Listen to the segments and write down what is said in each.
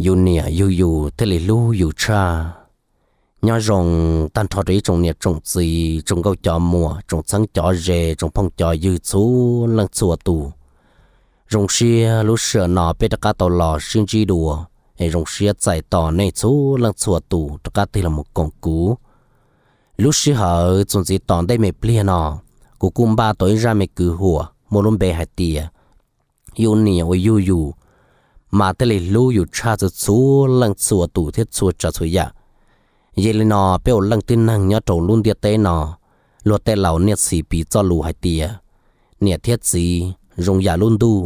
Yus niam yug yus thiaj li hlub yus tshaj. Nyob zoo tag nrho rau ib tsoom niam tsoom txiv, tsoom nkauj cov muam, tsoom txheeb cov ze, tsoom phooj cov ywg txhua leej txhua tus. Zoo siab lub sij hawm no peb rov qab tau los sib ntsib dua, es zoo siab txais tos nej txhua leej txhua tus rov qab tig los mus koom kuv. Lub sij hawm txuas ntxiv tom ntej me pliag no, kuv kuj npaj tau ib zaj me kwv huam muaj lub npe hais tias yus niam uas yug yus mas thiaj li hlub yus tshaj txhua txhua leej txhua tus thiab txhua tsav txhua yam. Yog li no peb ua leej tib neeg nyob rau lub ntiaj teb no, luag tej laus niaj txhis piv txoj lus hais tias niam thiab txiv zoo yam lub ntuj,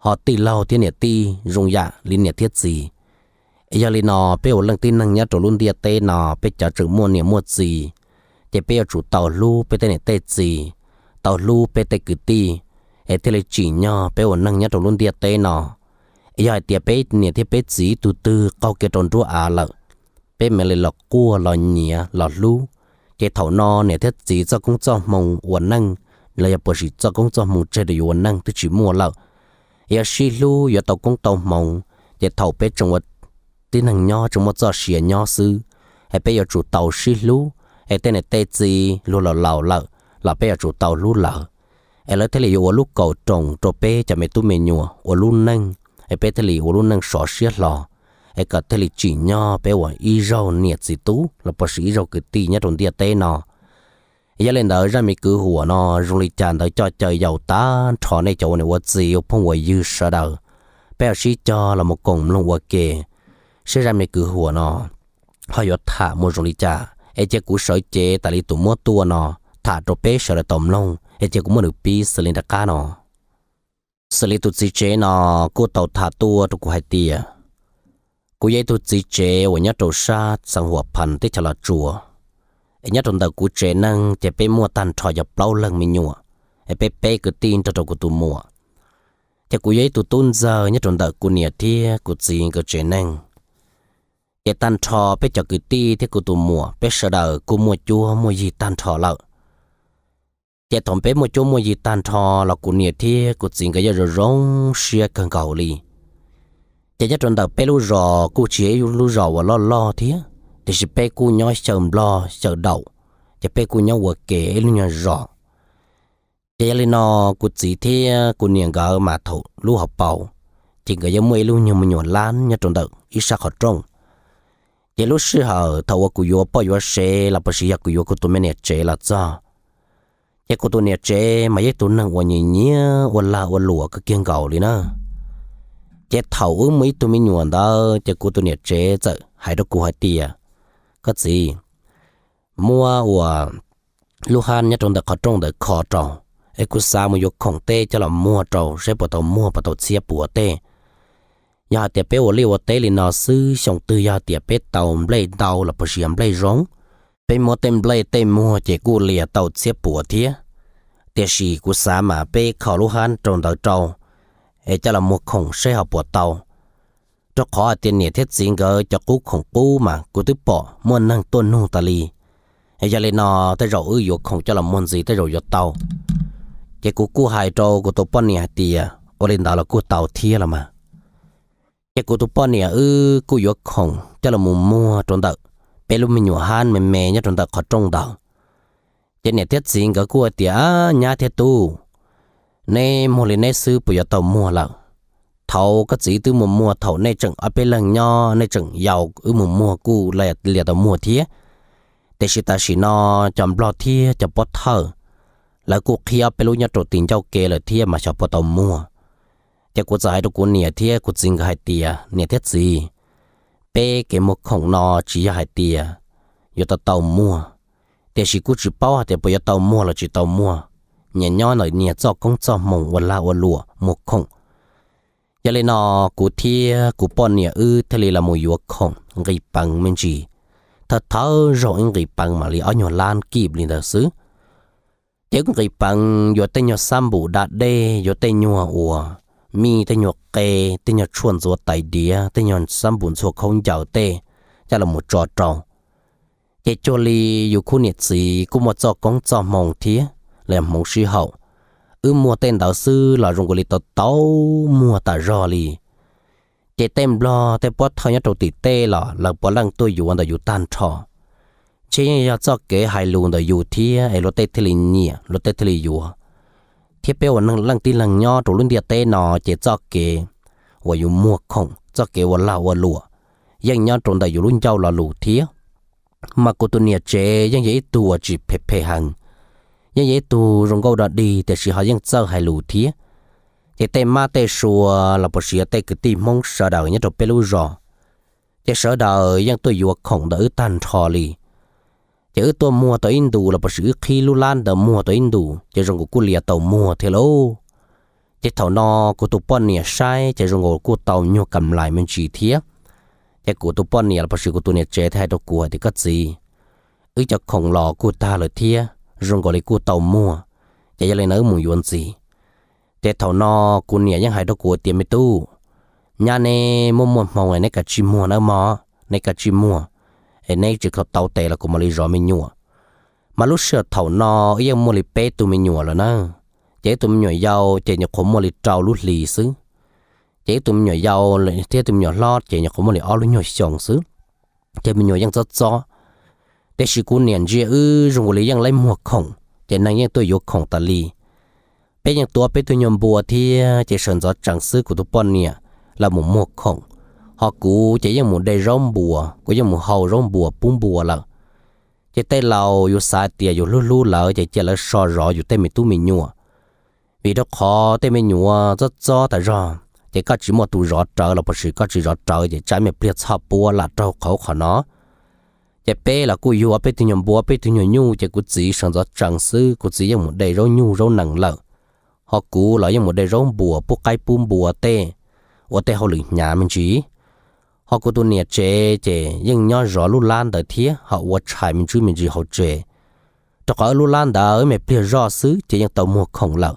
ho tij laug thiab niam tij zoo yam li niam thiab txiv. Yog li no peb ua leej tib neeg nyob rau lub ntiaj teb no peb cov tseem muaj niam muaj txiv, ces peb yuav tsum tau hlub peb tej niam tej txiv, tau hlub peb tej kwv tij, es thiaj li tsim nyog peb ua neeg nyob rau lub ntiaj teb no. Yog hais tias peb niam thiab peb txiv tus twg qaug kiag rau nruab av lawm, peb mam li los quaj los nyiav los hlub, ces thaum no niam thiab txiv txoj koob txoj hmoo ua neej los yog puas tsis txoj koob txoj hmoo tseg rau yus ua neej twb tsis muaj lawm. Yog sib hlub yuav tau koob tau hmoov, ces thaum peb tseem ua tib neeg nyob tseem muaj txoj sia nyob xwb, es peb yuav tsum tau sib hlub, es tej niam tej txiv luag los laus lawm los peb yuav tsum tau hlub lawv, es lawv thiaj li yuav ua lub kaum roos rau peb cov me tub me nyuam ua lub neej, es peb thiaj li ua lub neej sov siab hlo, es kom thiaj li tsim nyog peb ua ib zaug niam txiv tub los puas tsis ib zaug kwv tij nyob rau ntiaj teb no. Yog li ntawd zaj me kwv huam no zoo li cas ntawd coj caw yaus tag nrho nej cov ua niam ua txiv ua phooj ua ywg sawv daws, peb ho sib cog los mus koom mloog ua ke, seb zaj me kwv huam no ho yuav tham mus zoo li cas, es cia kuv sawv cev tas li tus muab tuaj no tham rau peb sawv daws tau mloog, es cia kuv muab nws pib xws li nram qab no. Xws li tus txiv tsev no kuj tau tham tuaj rau kuv hais tias, kuv yog ib tug txiv tsev uas nyob rau sab xeev Huam Phan teb chaws Los Tsuas, es nyob rau ntawm kuv tsev neeg ces peb muaj tag nrho yog plaub leeg me nyuam, es peb peb kwv tij nrog rau kuv tus muam. Ces kuv yog ib tug tub ntxawg nyob rau ntawm kuv niam thiab kuv txiv nkawd tsev neeg. Ces tag nrho peb cov kwv tij thiab kuv tus muam peb sawv daws kuj muaj cuab muaj yig tag nrho lawm. Ces thaum peb muaj cuab muaj yig tag nrho los kuv niam thiab kuv txiv nkawd yeej zoo zoo siab kawg nkaus li. Ces nyob rau ntawm peb lub zos kuj tsis yog ib lub zos uas loj loj thiab, tiam sis peb kuj nyob xyaw nplog xyaw daum, ces peb kuj nyob ua ke ib lub nyuag zos. Ces yog li no kuv txiv thiab kuv niam nkawd mas thaum lub hauv paus, ces nkawd yeej muaj ib lub nyuag me nyuam lab nyob rau ntawm ib sab qhov rooj. Ces lub sij hawm thaum uas kuv yuav poj yuav sev los puas sis yog kuv yuav kuv tus me niam tsev los txog, ces kuv tus niam tsev mas yog ib tug neeg uas nyiam nyiam ua lag ua luam kawg kiag nkaus li na. Ces thaum wb muaj ib tug me nyuam ntawd ces kuv tus niam tsev txawm hais rau kuv hais tias, koj txiv, muab ua lub hab nyob rau ntawm qhov rooj ntawd kho rau, es kuv xav mus yuav khoom tej coj los muag rau saib puas tau muag puas tau txhiab puav tej. Yog hais tias peb ua liaj ua teb li no xwb xyoo twg yog hais tias peb tau nplej ntau los puas sis yog nplej zoo, peb muab tej nplej tej muag ces kuj lias tau txhiab puav thiab. Tiam sis kuv xav mas peb kho lub hab rau ntawd rau, es coj los muag khoom saib ho puas tau. Rau qhov hais tias niam thiab txiv nkawd cov qub khoom qub mas kuv twb pom muaj neeg tuaj nug tas li. Yog li no tej zaum wb yuav khoom coj los muag ntxiv tej zaum yuav tau. Ces kuv kuj hais rau kuv tus poj niam hais tias ua li ntawd los kuj tau thiab los mas. Ces kuv tus poj niam wb kuj yuav khoom coj los mus muag rau ntawm peb lub me nyuam hab me me nyob rau ntawm qhov rooj ntawd. Ces niam thiab txiv nkawd kuj hais tias, nyab thiab tub, neb muag li neb xwb puas yuav tau muag lawm? Thaum koj txiv twb muag muag thaum nej tseem ob peb leeg nyob nej tseem yau wb mus muag kuj lias tau muag thiab. Tiam sis tam sim no cov nplog thiab cov pob thawj lawv kuj qhib ob peb lub nyob rau tim ncauj ke lawm thiab mas xyov puas tau muag. Ces kuv txawm hais rau kuv niam thiab kuv txiv nkawd hais tias, niam thiab txiv, peb kev muag khoom no tsis yog hais tias yuav tau tau muag, tiam sis kuj tsis paub hais tias puas yuav tau muag los tsis tau muag, nyias nyob ntawm nyias txoj koob txoj hmoo ua lag ua luam muag khoom. Yog li no kuv thiab kuv poj niam wb thiaj li los mus yuav khoom nqis peev me ntsis, thawj thawj zaug ib nqis peev mam li ob nyuag lab kib li ntawd xwb. Ces wb nqis peev yuav tej nyuag xab npum da dej, yuav tej nyuag uas mij, tej nyuag qe, tej nyuag tshuaj ntxuav tais diav, tej nyuag xab npum ntxhua khaub ncaws tej coj los mus tso rau. Ces cuag li yus khub niam txiv kuj muaj txoj koob txoj hmoo thiab los yog hmoov sib haum, wb muag tej ntawd xwb los zoo li tau tau muag tas zog li. Ces tej nplog tej pob thawj nyob rau tim tej los lawv puav leej tuaj yuav ntawm yus tag nrho. Ntshe yeej yog txoj kev hais lus ntawm yus thiab es luag tej thiaj li nyiam, luag tej thiaj li yuav. Thiab peb ua neeg leej tib leeg nyob rau lub ntiaj teb no ces txoj kev uas yus muag khoom, txoj kev ua lag ua luam yeej nyob rau ntawm yus lub ncauj lo lus thiab. Mas kuv tus niam tsev yeej yog ib tug uas tsis phem phem heev, yeej yog ib tug zoo nkauj dog dig tiam sis ho yeej txawj hais lus thiab. Ces tej mab tej sua los puas sis yog tej kwv tij Hmoob sawv daws nyob rau peb lub zos, ces sawv daws yeej tuaj yuav khoom ntawm wb tag nrho li. Ces wb tuaj muag tau ib ntus los puas sis wb qhib lub lab ntawd muag tau ib ntus ces zoo nkaus kuj lias tau muag thiab lauj. Ces thaum no kuv tus poj niam saib ces zoo nkaus kuj tau nyuag kam lais me ntsis thiab. Ces kuv tus poj niam los puas sis kuv tus niam tsev thiaj hais rau kuv hais tias, Koj txiv, wb cov khoom los kuj tag lawm thiab zoo nkaus li kuj tau muag, ces yog li no wb mus yuav ntxiv. Ces thaum no kuv niam yeej hais rau kuv tias, Me tub, nyab neb muaj muaj hmoo es neb kav tsij muag nawb mog, neb kav tsij muag, es neb tsis kho tau tes los kuv mam li zov me nyuam. Mas lub sij hawm thaum no wb yeej muaj li peb tug me nyuam lawm na, ces wb tus me nyuam yau ces nyuam qhuav muaj li rau lub hlis xwb, ces wb tus me nyuam yau thiab tus me nyuam hlob ces nyuam qhuav muaj li ob lub nyuag xyoo xwb, ces me nyuam yeej txob txob. Tiam sis kuv niam ntsia wb zoo nkaus li yeej laib muag khoom, ces neeg yeej tuaj yuav khoom tas li. Peb yeej tuav peb tug nyuag npua thiab ces sawv ntxov tsees xwb kuv tus poj niam los mus muag khoom, ho kuv ces yeej mus de zaub npua, kuv yeej mus hau zaub npua pub npua lawm. Ces tej laus yus xav hais tias yus hlub hlub lawv ces cia lawv so zov yus tej me tub me nyuam, vim rau qhov tej me nyuam txob txob tas zog ces koj tsis muaj tus zov rawv los puas sis koj tsis zov rawv ces tsam me pliag txhoj puab lam raug qhov qhov no. Ces peb los kuj yuav peb tug nyuag npua peb tug nyuag nyuj ces kuv txiv sawv ntxov tsees xwb kuv txiv yeej mus de zaub nyuj zaub nees lawm, ho kuv los yeej mus de zaub npua pub qaib pub npua tej, ua tej hauj lwm hnyav me ntsis. Ho kuv tus niam tsev ces yeej nyob zov lub lab ntawd thiab ho ua tshais me ntsis me ntsis hauv tsev, rau qhov wb lub lab ntawd me pliag zoj xwb ces yeej tau muag khoom lawm,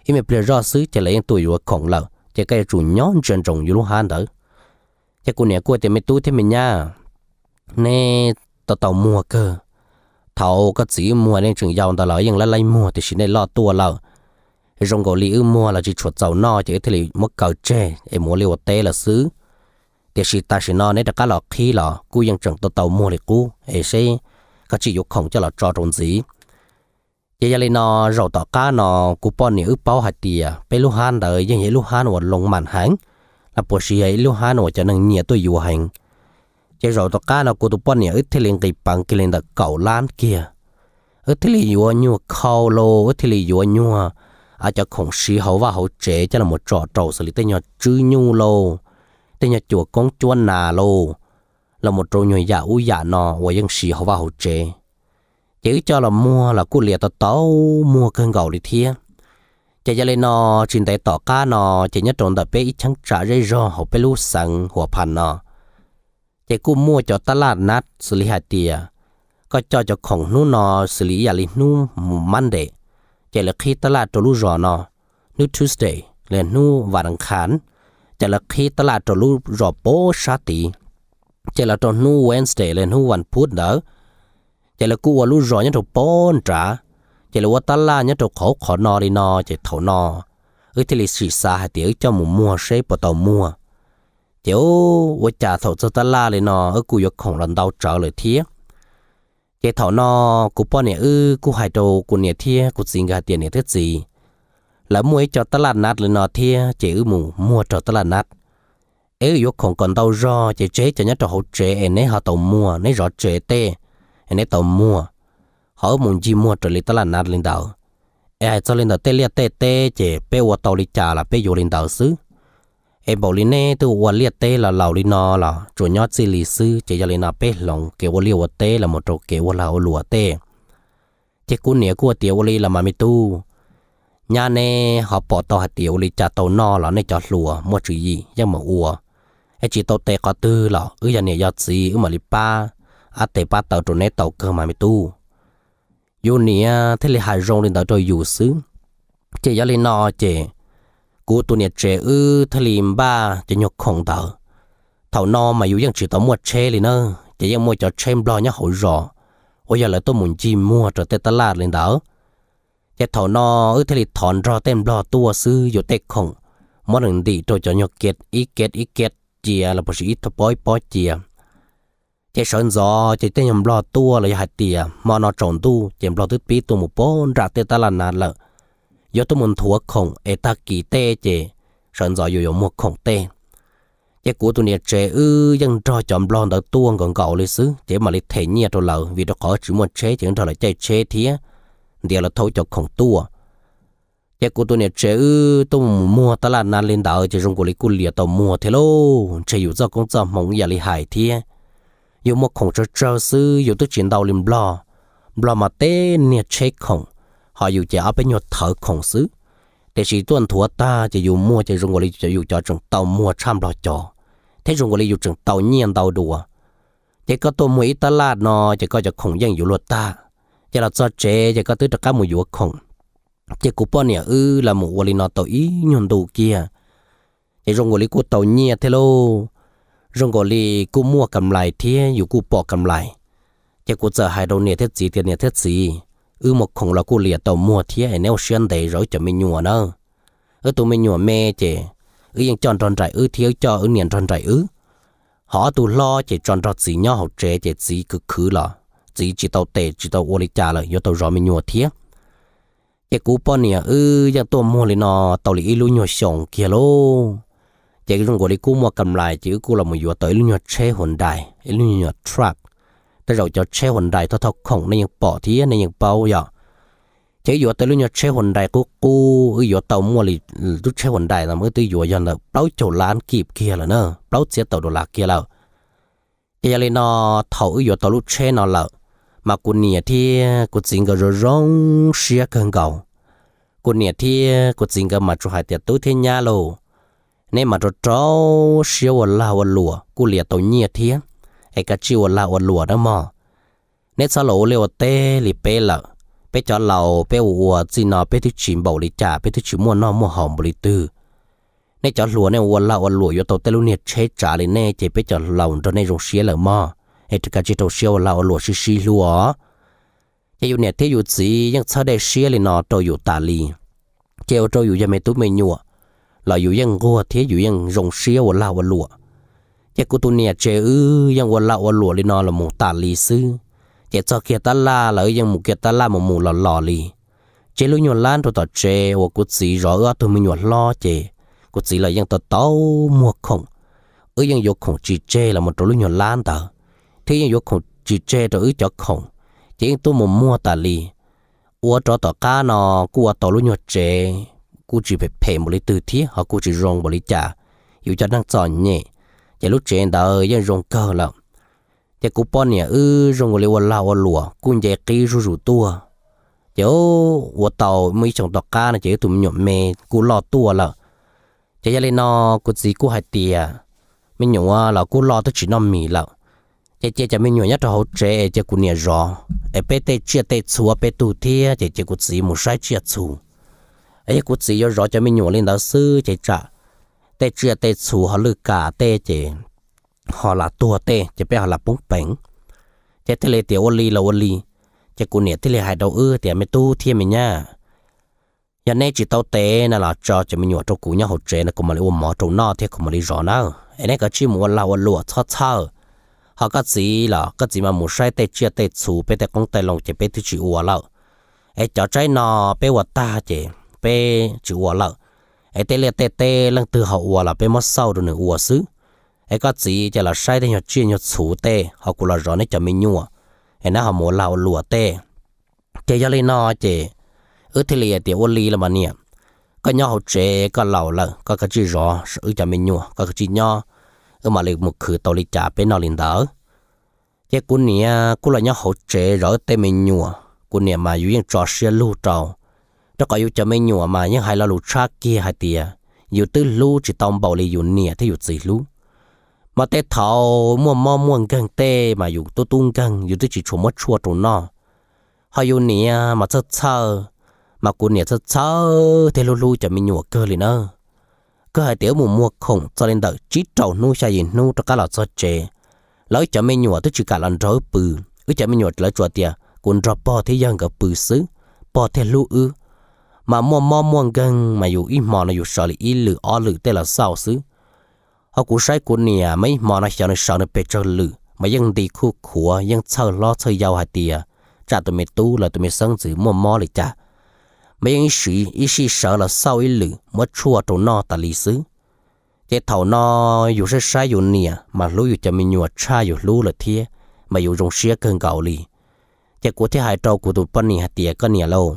ib me pliag zoj xwb ces lawv yeej tuaj yuav khoom lawm ces koj yuav tsum nyob ntsia ntsoov yus lub hab ntawd. Ces kuv niam kuj tias, Me tub thiab me nyab, neb tau tau muag kawg. Thaum koj txiv wb muag nej tseem yau ntawd los yeej laib laib muag tiam sis nej loj tuaj lawm, zoo nkaus li wb muag los tsis tshua txaus noj ces wb thiaj li muab kaw tseg es mus ua liaj ua teb lawm xwb. Tiam sis tam sim no neb rov qab los qhib los kuj yeej tseem tau tau muag li qub es seb koj tsis yuav khoom coj los tso rau ntxiv. Ces yog li no, zaum tom qab no kuv poj niam wb paub hais tias peb lub hab ntawd yeej yog ib lub hab uas loo mam heev, los puas sis yog ib lub hab uas cov neeg nyiam tuaj yuav heev. Ces zaum tom qab no kuv tus poj niam wb thiaj li nqis peev kiag li ntawm kaum lab kiag. Wb thiaj li yuav nyuag khau lauj, wb thiaj li yuav nyuag cov khoom siv hauv vaj hauv tsev coj los tso rau xws li tej nyuag tswb nyuj lauj, tej nyuag cuam koob cuab nas lauj, los mus rau nyuag yam ub yam no uas yeej siv hauv vaj hauv tsev. Ces wb coj los muag los kuj liam tau tau muag kawg nkaus li thiab. Ces yog li no, tsis ntev tom qab no ces nyob rau ntawm peb ib cheeb tsam zej zog hauv peb lub xeev Huas Phas no, ces kuj muaj cov tab laj nab xws li hais tias koj coj cov khoom hnub no xws li ib yam li hnub Monday, ces lawv qhib tab laj rau lub zos no, hnub Tuesday li hnub Vas As Khas, ces lawv qhib tab laj rau lub zos pab sab tid, ces los rau hnub Wednesday li hnub Vas Phub ntawd, ces lawv kuj ua lub zos nyob rau pab nrad, ces lawv ua tab laj nyob rau qhov qhov no li no ces thaum no wb thiaj li sim xav hais tias wb coj mus muag seb puas tau muag. Ces ua cas thaum txog tab laj li no wb kuj yuav khoom los ntau tsawv lawm thiab. Ces thaum no kuv poj niam wb kuj hais rau kuv niam thiab kuv txiv nkawd hais tias, Niam thiab txiv, lawv muaj ib co tab laj nab li no thiab ces wb mus muag rau tab laj nab, es wb yuav khoom kom ntau zog ces tseg cov nyob rau hauv tsev es neb ho tau muag, neb zov tsev tej es neb tau muag, ho wb mus ncig muag raws li tab laj nab li ntawd. Es hais txog li ntawm tej liaj tej teb ces peb ua tau li cas los peb yuav li ntawd xwb. Es npaum li neb twb ua liaj teb los laus li no los tsuas nyob txij li xwb ces yog li no peb hloov kev ua liaj ua teb los mus rau kev ua lag ua luam tej. Ces kuv niam kuj tias, Ua li los mas me tub, nyab neb ho pom tau hais tias ua li cas tau noj los nej cov hluas muaj tswv yim yeej meem ua, es tsis tau tes qhov twg los wb yog niam yog txiv wb mam li pab, ab tes pab taw rau neb tau kawg mas me tub. Yus niam thiaj li hais zoo li ntawd rau yus xwb. Ces yog li no ces kuv tus niam tsev wb thiaj li npaj cov nyuag khoom ntawd. Thaum no mas yus yeej tsis tau muaj tsheb li na, ces yeej muaj cov tsheb nplog nyob hauv zos uas yog lawv tuaj mus ncig muag rau tej tab laj li ntawd. Ces thaum no wb thiaj li thov nrog tej nplog tuaj xwb, yus tej khoom muab nws ntim rau cov nyuag ke ib ke ib ke cia los puas sis ib pob ib pob cia. Ces sawv ntxov ces tej nyuag nplog tuaj los yog hais tias hmo no tsaus ntuj ces nplog twb pib tuaj mus poob nram tej tab laj nav lawm, yuav tuaj mus nthuav khoom es tag kis tej ces sawv ntxov yuav yuav muag khoom tej. Ces kuv tus niam tsev wb yeej nrog cov nplog ntawd tuaj nkaus nkaus li xwb ces mam li them nyiaj rau lawv vim rau qhov tsis muaj tsheb ces nrog lawv caij tsheb thiab ntiav lawv thauj cov khoom tuaj. Ces kuv tus niam tsev wb tuaj mus muag tab laj nav li ntawd ces zoo nkaus li kuj lias tau muag thiab lauj. Ntshe yus txoj koob txoj hmoov ib yam li hais thiab, yus muag khoom tsawg tsawg xwb yus twb tsis ntau li nplog. Nplog mas teb niag tsheb khoom, ho yus ces ob peb nyuag thawv khoom xwb. Tiam sis tuaj nthuav tag ces yus muag ces zoo nkaus li yus cov tseem tau muag tshaj nplog cov, thiab zoo nkaus li yus tseem tau nyiaj ntau dua. Ces koj tuaj muag ib tab laj no ces koj cov khoom yeej yuav luag tag, ces los txog tsev ces koj twb rov qab mus yuav khoom. Ces kuv poj niam wb los mus ua li no tau ib nyuag ntu kiag, ces zoo nkaus li kuj tau nyiaj thiab lauj. Zoo nkaus li kuj muaj kam lais thiab yus kuj pom kam lais. Ces kuv txawm hais rau niam thiab txiv tias niam thiab txiv, wb muag khoom los kuj lias tau muag thiab es neb ua siab ntev zov wb cov me nyuam na. Wb tus me nyuam me ces wb yeej coj nrog nraim wb thiab wb coj wb niam nrog nraim wb. Ho ob tug hlob ces tso nrog txiv nyob hauv tsev ces txiv khwv khwv los txiv tsis tau tes tsis tau ua li cas lawm yuav tau zov me nyuam thiab. Ces kuv poj niam wb yeej tuaj muag li no tau li ib lub nyuag xyoos kiag lauj. Ces zoo nkaus li kuj muaj kam lais ces wb kuj los mus yuav tau ib lub nyuag tsheb Hyundai, ib lub nyuag truck. Tej zaum cov tsheb Hyundai thauj thauj khoom nej yeej pom thiab nej yeej paub yom. Ces wb yuav tau ib lub nyuag tsheb Hyundai qub qub, wb yuav tau muaj li, lub tsheb Hyundai no wb twb yuav yog ntawm plaub caug lab kib kiag lawm na, plaub txhiab tawm dollar kiag lawm. Ces yog li no, thaum wb yuav tau lub tsheb no lawm, mas kuv niam thiab kuv txiv nkawd zoo zoo siab kawg nkaus. Kuv niam thiab kuv txiv nkawd mas tsuas hais tias tub thiab nyab lauj, neb mas rau rau siab ua lag ua luam kuj lias tau nyiaj thiab, es kav tsij ua lag ua luam nawb mog. Neb txhob los ua liaj ua teb li peb lawm. Peb cov laus peb ua ua txij no peb twb tsis npaum li cas, peb twb tsis muaj noj muaj haus npaum li twg. Nej cov hluas nej ua lag ua luam yuav tau tej lub niag tsheb tsav li nej ces peb cov laus nrog nej zoo siab lawm mog, es kav tsij rau siab ua lag ua luam sib sib hlub os. Ces yus niam thiab yus txiv yeej txhawb dej siab li no rau yus tas li, ces ua rau yus yog me tub me nyuam los yus yeej nquag thiab yus yeej zoo siab ua lag ua luam. Ces kuv tus niam tsev wb yeej ua lag ua luam li no los mus tas li xwb. Ces txog kiag tab laj lawv yeej mus kiag tab laj mus mus los los li. Tseb lub nyuag lab rau tom tsev uas kuv txiv zov wb ob tug me nyuam hlob ces kuv txiv los yeej tau tau muag khoom. Wb yeej yuav khoom tsis tseg los mus rau lub nyuag lab ntawd, thiab yeej yuav khoom tsis tseg rau wb cov khoom, ces yeej tuaj mus muag tas li. Ua rau tom qab no kuj ua tau lub nyuag tsev, kuj tsis phem phem npaum li twg thiab ho kuj tsis zoo npaum li cas, yus cov neeg txom nyem, ces lub tsev ntawd yeej zoo kawg lawm. Ces kuv poj niam wb zoo nkaus li ua lag ua luam kuj nce qib zuj zus tuaj. Ces ua tau muaj ib xyoos tom qab no ces wb tus me nyuam me kuj loj tuaj lawm. Ces yog li no, kuv txiv kuj hais tias me nyuam los kuj loj twb tsis noj mis lawm, ces cia cov me nyuam nyob rau hauv tsev es cia kuv niam zov, es peb tej tsiaj tej txhu peb tug thiab ces cia kuv txiv mus saib tsiaj txhu. Es yog kuv txiv yuav zov cov me nyuam li ntawd xwb ces tsam tej tsiaj tej txhu ho lwj kam tej ces ho lam tuag tej ces peb ho lam poob peev. Ces thiaj li tias ua li los ua li, ces kuv niam thiaj li hais rau wb tias me tub thiab me nyab, yog neb tsis tau tes no los tso cov me nyuam rau kuv nyob hauv tsev no kuv mam li ua mov rau noj thiab kuv mam li zov na. Es neb kav tsij mus ua lag ua luam txhob txhawj. Ho koj txiv los koj txiv mas mus saib tej tsiaj tej txhu peb tej qoob tej loo ces peb twb tsis ua lawm. Es cov tsaib no peb ua tag ces peb tsis ua lawm. Es tej liaj tej teb leej twg ho ua los peb muab xauj rau nws ua xwb. Es koj txiv ces los saib tej nyuag tsiaj nyuag txhu tej ho kuv los zov neb cov me nyuam, es neb ho mus ua lag ua luam tej. Ces yog li no ces wb thiaj li hais tias ua li los mas niam, koj nyob hauv tsev koj laus lawm koj kav tsij zov wb cov me nyuam, koj kav tsij nyob, wb mam li mus khwv tau li cas peb noj li ntawd. Ces kuv niam kuj los nyob hauv tsev zov wb tej me nyuam. Kuv niam mas yus yeej tso siab lug rau, rau qhov yus cov me nyuam mas yeej hais lo lus tshab kiag hais tias yus twb hlub tsis tau npaum li yus niam thiab yus txiv hlub. Mas tej thaum muaj mob muaj nkeeg tej mas yus tub tub nkeeg yus twb tsis tshua muab tshuaj rau noj. Ho yus niam mas txhawj txhawj, mas kuv niam txhawj txhawj thiab hlub hlub cov me nyuam kawg li na. Kawg hais tias wb mus muag khoom txog li ntawm tsib rau hnub xya yim hnub rov qab los txog tsev, los wb cov me nyuam twb tsis kam los nrog wb pw. Wb cov me nyuam lawv tsuas tias kuv nrog pog thiab yawg nkawd pw xwb, pog thiaj hlub wb. Mas muaj mob muaj nkeeg mas yus ib hmo no yus sawv li ib lwm ob lwm tej los xauj xwb. Au, kuv saib kuv niam mas ib hmo no xyov nws sawv nws pes tsawg lwm mas yeej nti khuj khuav, yeej txhawj hlob txhawj yau hais tias tsam tus me tub los tus me xeeb ntxwv muaj mob li cas, mas yeej ib sij sawv los xauj ib lwm muab tshuaj rau noj tas li xwb. Ces thaum no yus saib saib yus niam mas hlub yus cov me nyuam tshaj yus hlub lawm thiab, mas yus zoo siab kawg nkaus li. Ces kuv thiaj hais rau kuv tus poj niam hais tias, koj niam lauj,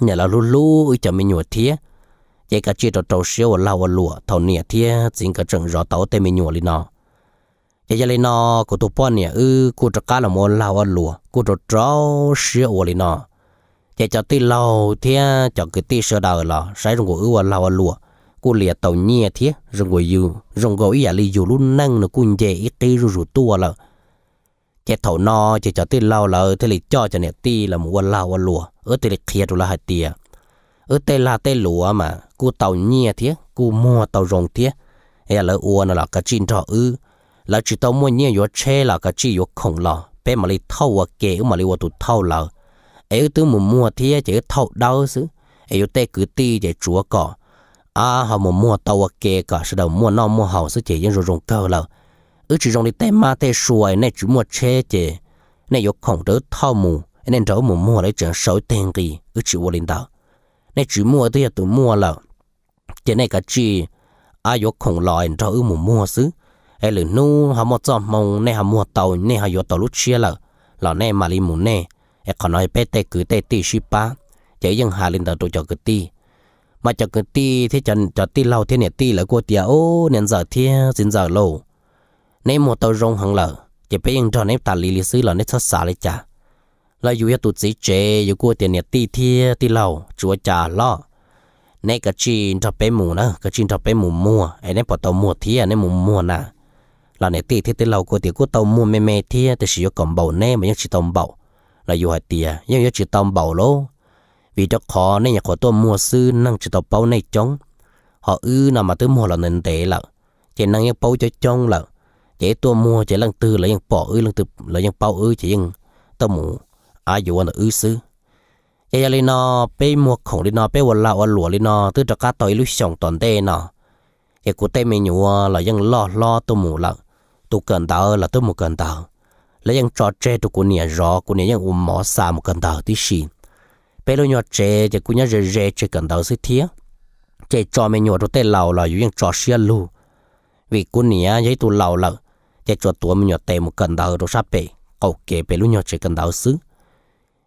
niam lawv hlub hlub wb cov me nyuam thiab, ces kav tsij rau rau siab ua lag ua luam thaum niam thiab txiv nkawd tseem zov tau tej me nyuam li no. Ces yog li no, kuv tus poj niam wb kuj rov qab los ua lag ua luam kuj rau rau siab ua li no. Ces cov tij laug thiab cov kwv tij sawv daws los saib zoo nkaus wb ua lag ua luam kuj liam tau nyiaj thiab zoo nkaus yus, zoo nkaus ib yam li yus lub neej nws kuj nce ib qib zuj zus tuaj lawm. Ces thaum no ces cov tij laug lawv thiaj li coj cov niam tij los mus ua lag ua luam, wb thiaj li qhia rau lawv hais tias wb tej lag tej luam mas kuj tau nyiaj thiab kuj muag tau zoo thiab. Yog lawv ua no los kav tsij nrog wb, lawv tsis tau muaj nyiaj yuav tsheb los kav tsij yuav khoom los peb mam li thauj ua ke, wb mam li ua tus thauj lawv. Es wb twb mus muag thiab ces wb thauj dawb xwb, es yus tej kwv tij ces tsuav kom ho mus muag tau ua ke kom sawv daws muaj noj muaj haus xwb ces yeej zoo zoo kawg lawm. Wb tsis zoo li tej mab tej sua nej tsis muaj tsheb ces nej yuav khoom rau wb thauj mus, nej nrog wb mus muag los wb tseem sau wb teg nqi, wb tsis ua li ntawd. Nej tsis muaj twb yog tus muaj lawm, ces nej kav tsij yuav khoom los nrog wb mus muag xwb. Es lwm hnub ho muaj txoj hmoo nej ho muag tau, nej ho yuav tau lub tshiab lawm los nej mam li mus nej. Es qhov no peb tej kwv tej tij sib pab, ces yeej hais li ntawd rau cov kwv tij. Mas cov kwv tij thiab cov tij laug thiab niam tij lawv kuj tias, ub, niam ntxawm thiab txiv ntxawm lauj, neb muag tau zoo heev lawm ces peb yeej nrog neb tas li li xwb los neb txhob xav li cas. Los yus yog tus txiv tsev yus kuj tias niam tij thiab tij laug tsis ua cas hlob, neb kav tsij nrog peb mus na, kav tsij nrog peb mus muag es neb puas tau muag thiab neb mus muag na. Los niam tij thiab tij laug kuj tias kuj tau muag me me thiab tiam sis yuav kom npaum neb mas yeej tsis tau npaum. Los yus hais tias yeej yuav tsis tau npaum lauj, vim rau qhov nej nyuam qhuav tuaj muag xwb neeg tsis tau paub nej coob, ho wb no mas twb muag los ntev ntev lawm, ces neeg yeej paub coob coob lawm. Ces wb tuaj muag ces leej twg los yeej pom wb, leej twg los yeej paub wb ces yeej tuaj mus av yuav ntawm wb xwb. Ces yog li no, peb muag khoom li no, peb ua lag ua luam li no twb rov qab tau ib lub xyoos tom ntej no, ces kuv tej me nyuam los yeej loj hlob tuaj mus lawm. Tus kawm ntawv los twb mus kawm ntawv, lawv yeej tso tseg rau kuv niam zov, kuv niam yeej ua mov xa mus kawm ntawv tib si. Peb lub nyuag tsev ces kuj nyob ze ze tseg kawm ntawv xwb thiab. Ces tso me nyuam rau tej laus los yus yeej tso siab lug, vim kuv niam yog ib tug laus lawm, ces tsuas tuav me nyuam tes mus kawm ntawv rau sab pem qaum kev pem lub nyuag tsev kawm ntawv xwb.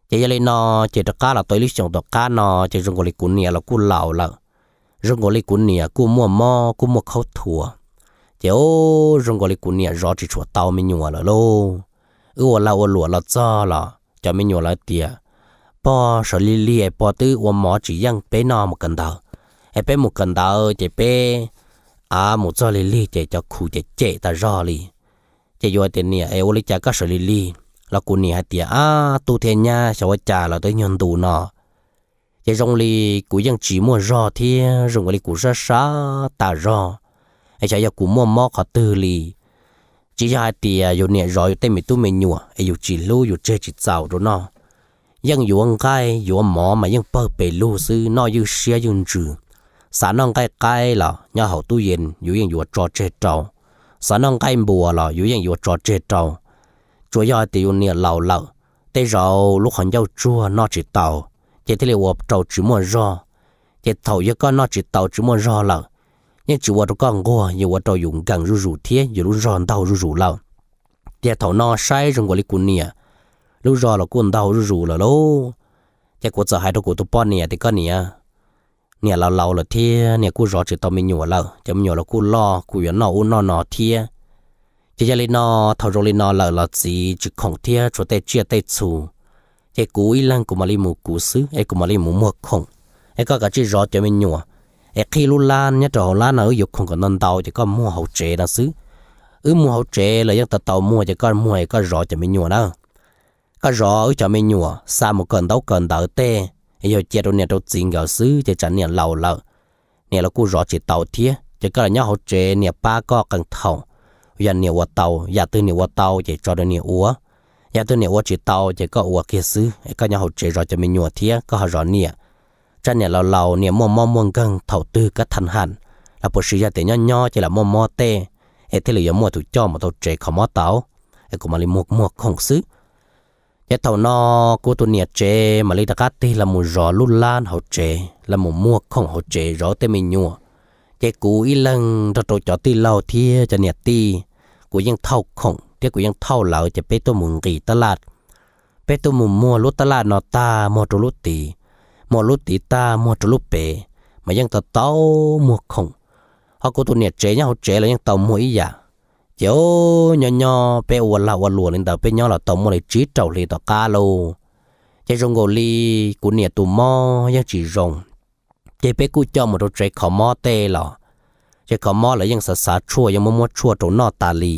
Ces yog li no, ces rov qab los tau ib lub xyoos tom qab no ces zoo nkaus li kuv niam los kuj laus lawm, zoo nkaus li kuv niam kuj muaj mob kuj muaj khaub thuas. Ces ub, zoo nkaus li kuv niam zov tsis tshua tau me nyuam lawm lauj. Wb ua lag ua luam los txog los cov me nyuam lawv tias, pog sawv lig lig es pog twb ua mov tsis yeej peb noj mus kawm ntawv, es peb mus kawm ntawv ces peb av mus txog lig lig ces cov khuv ces cem tas zog li. Ces yuav tias niam es ua li cas koj sawv lig lig, los kuv niam hais tias, ab, tub thiab nyab xyov ua cas los twb nyuag ntu no ces zoo li kuv yeej tsis muaj zog thiab zoo nkaus li kuv sab sab tas zog. Es xyov yog kuv muaj mob qhov twg li. Tsis yog hais tias yus niam zov yus tej me tub me nyuam es yus tsis hlub yus tseg tsis txaus rau noj. Yeej yuav nqaij yuav mov mas yeej pawg pes lug xwb, noj ywj siab ywj ntsws. Xav noj nqaij qaib los nyob hauv tub yees yus yeej yuav tso tseg rau, xav noj nqaij npua los yus yeej yuav tso tseg rau. Tsuas yog hais tias yus niam laus lawm, tej zaum lub qhov ncauj tsuag noj tsis tau, ces thiaj li ua rau tsis muaj zog. Ces thaum yog koj noj tsis tau tsis muaj zog lawm, yeej tsis ua rau koj nquag, yeej ua rau yus nkees zuj zus thiab yus lub zog ntaug zuj zus lawm. Ces thaum no saib zoo nkaus li kuv niam lub zog los kuj ntaug zuj zus lawm lauj. Ces kuv txawm hais rau kuv tus poj niam tias, koj niam, niam laus laus lawm thiab niam kuj zov tsis tau me nyuam lawm, cov me nyuam los kuj loj kuj yuav noj ub noj no thiab. Ces yog li no, thaum zoo li no lawm los txiv tsis khoom thiab tshuav tej tsiaj tej txhu, ces kuv ib leeg kuv mam li mus kuv xwb es kuv mam li mus muag khoom. Es koj kav tsij zov cov me nyuam, es qhib lub lab nyob rau hauv lab no wb yuav khoom kom ntau ntau ces koj muag hauv tsev no xwb. Wb muag hauv tsev los yeej tau tau muag ces koj muag es koj zov cov me nyuam na. Koj zov wb cov me nyuam xa mus kawm ntaub kawm ntawv tej, yog cia rau niam rau txiv nkawd xwb ces tsam niam laus lawm, niam los kuj zov tsis tau thiab. Ces koj los nyob hauv tsev niam pab koj qee thaum, yog niam ua tau, yam twg niam ua tau ces tso rau niam ua, yam twg niam ua tsis tau ces koj ua kiag xwb. Koj nyob hauv tsev zov cov me nyuam thiab koj ho zov niam, tsam niam laus laus niam muaj mob muaj nkeeg thaum twg koj thaj ham los puas sis yog tias nyob nyob ces lam muaj mob tej, es thiaj li yuav muaj tus coj mus rau tsev kho mob tau, es kuv mam li muag muag khoom xwb. Ces thaum no kuv tus niam tsev mam li rov qab tig los mus zov lub lab hauv tsev, los mus muag khoom hauv tsev zov tej me nyuam. Ces kuv ib leeg nrog rau cov tij laug thiab cov niam tij, kuv yeej thauj khoom thiab kuv yeej thauj lawv ces peb tuaj mus nqis taj laj. Peb tuaj mus muag lub taj laj no tag muag rau lub tid, muag lub tid tag muag rau lub pem, mas yeej tau tau muag khoom. Ho kuv tus niam tsev nyob hauv tsev los yeej tau muag ib yam. Ces nyob nyob peb ua lag ua luam li ntawd peb nyob los tau muaj li tsib rau hli tom qab lauj. Ces zoo nkaus li kuv niam tus mob yeej tsis zoo, ces peb kuj coj mus rau tsev kho mob tej los, tsev kho mob lawv yeej xav xav tshuaj yeej muab muab tshuaj rau noj tas li.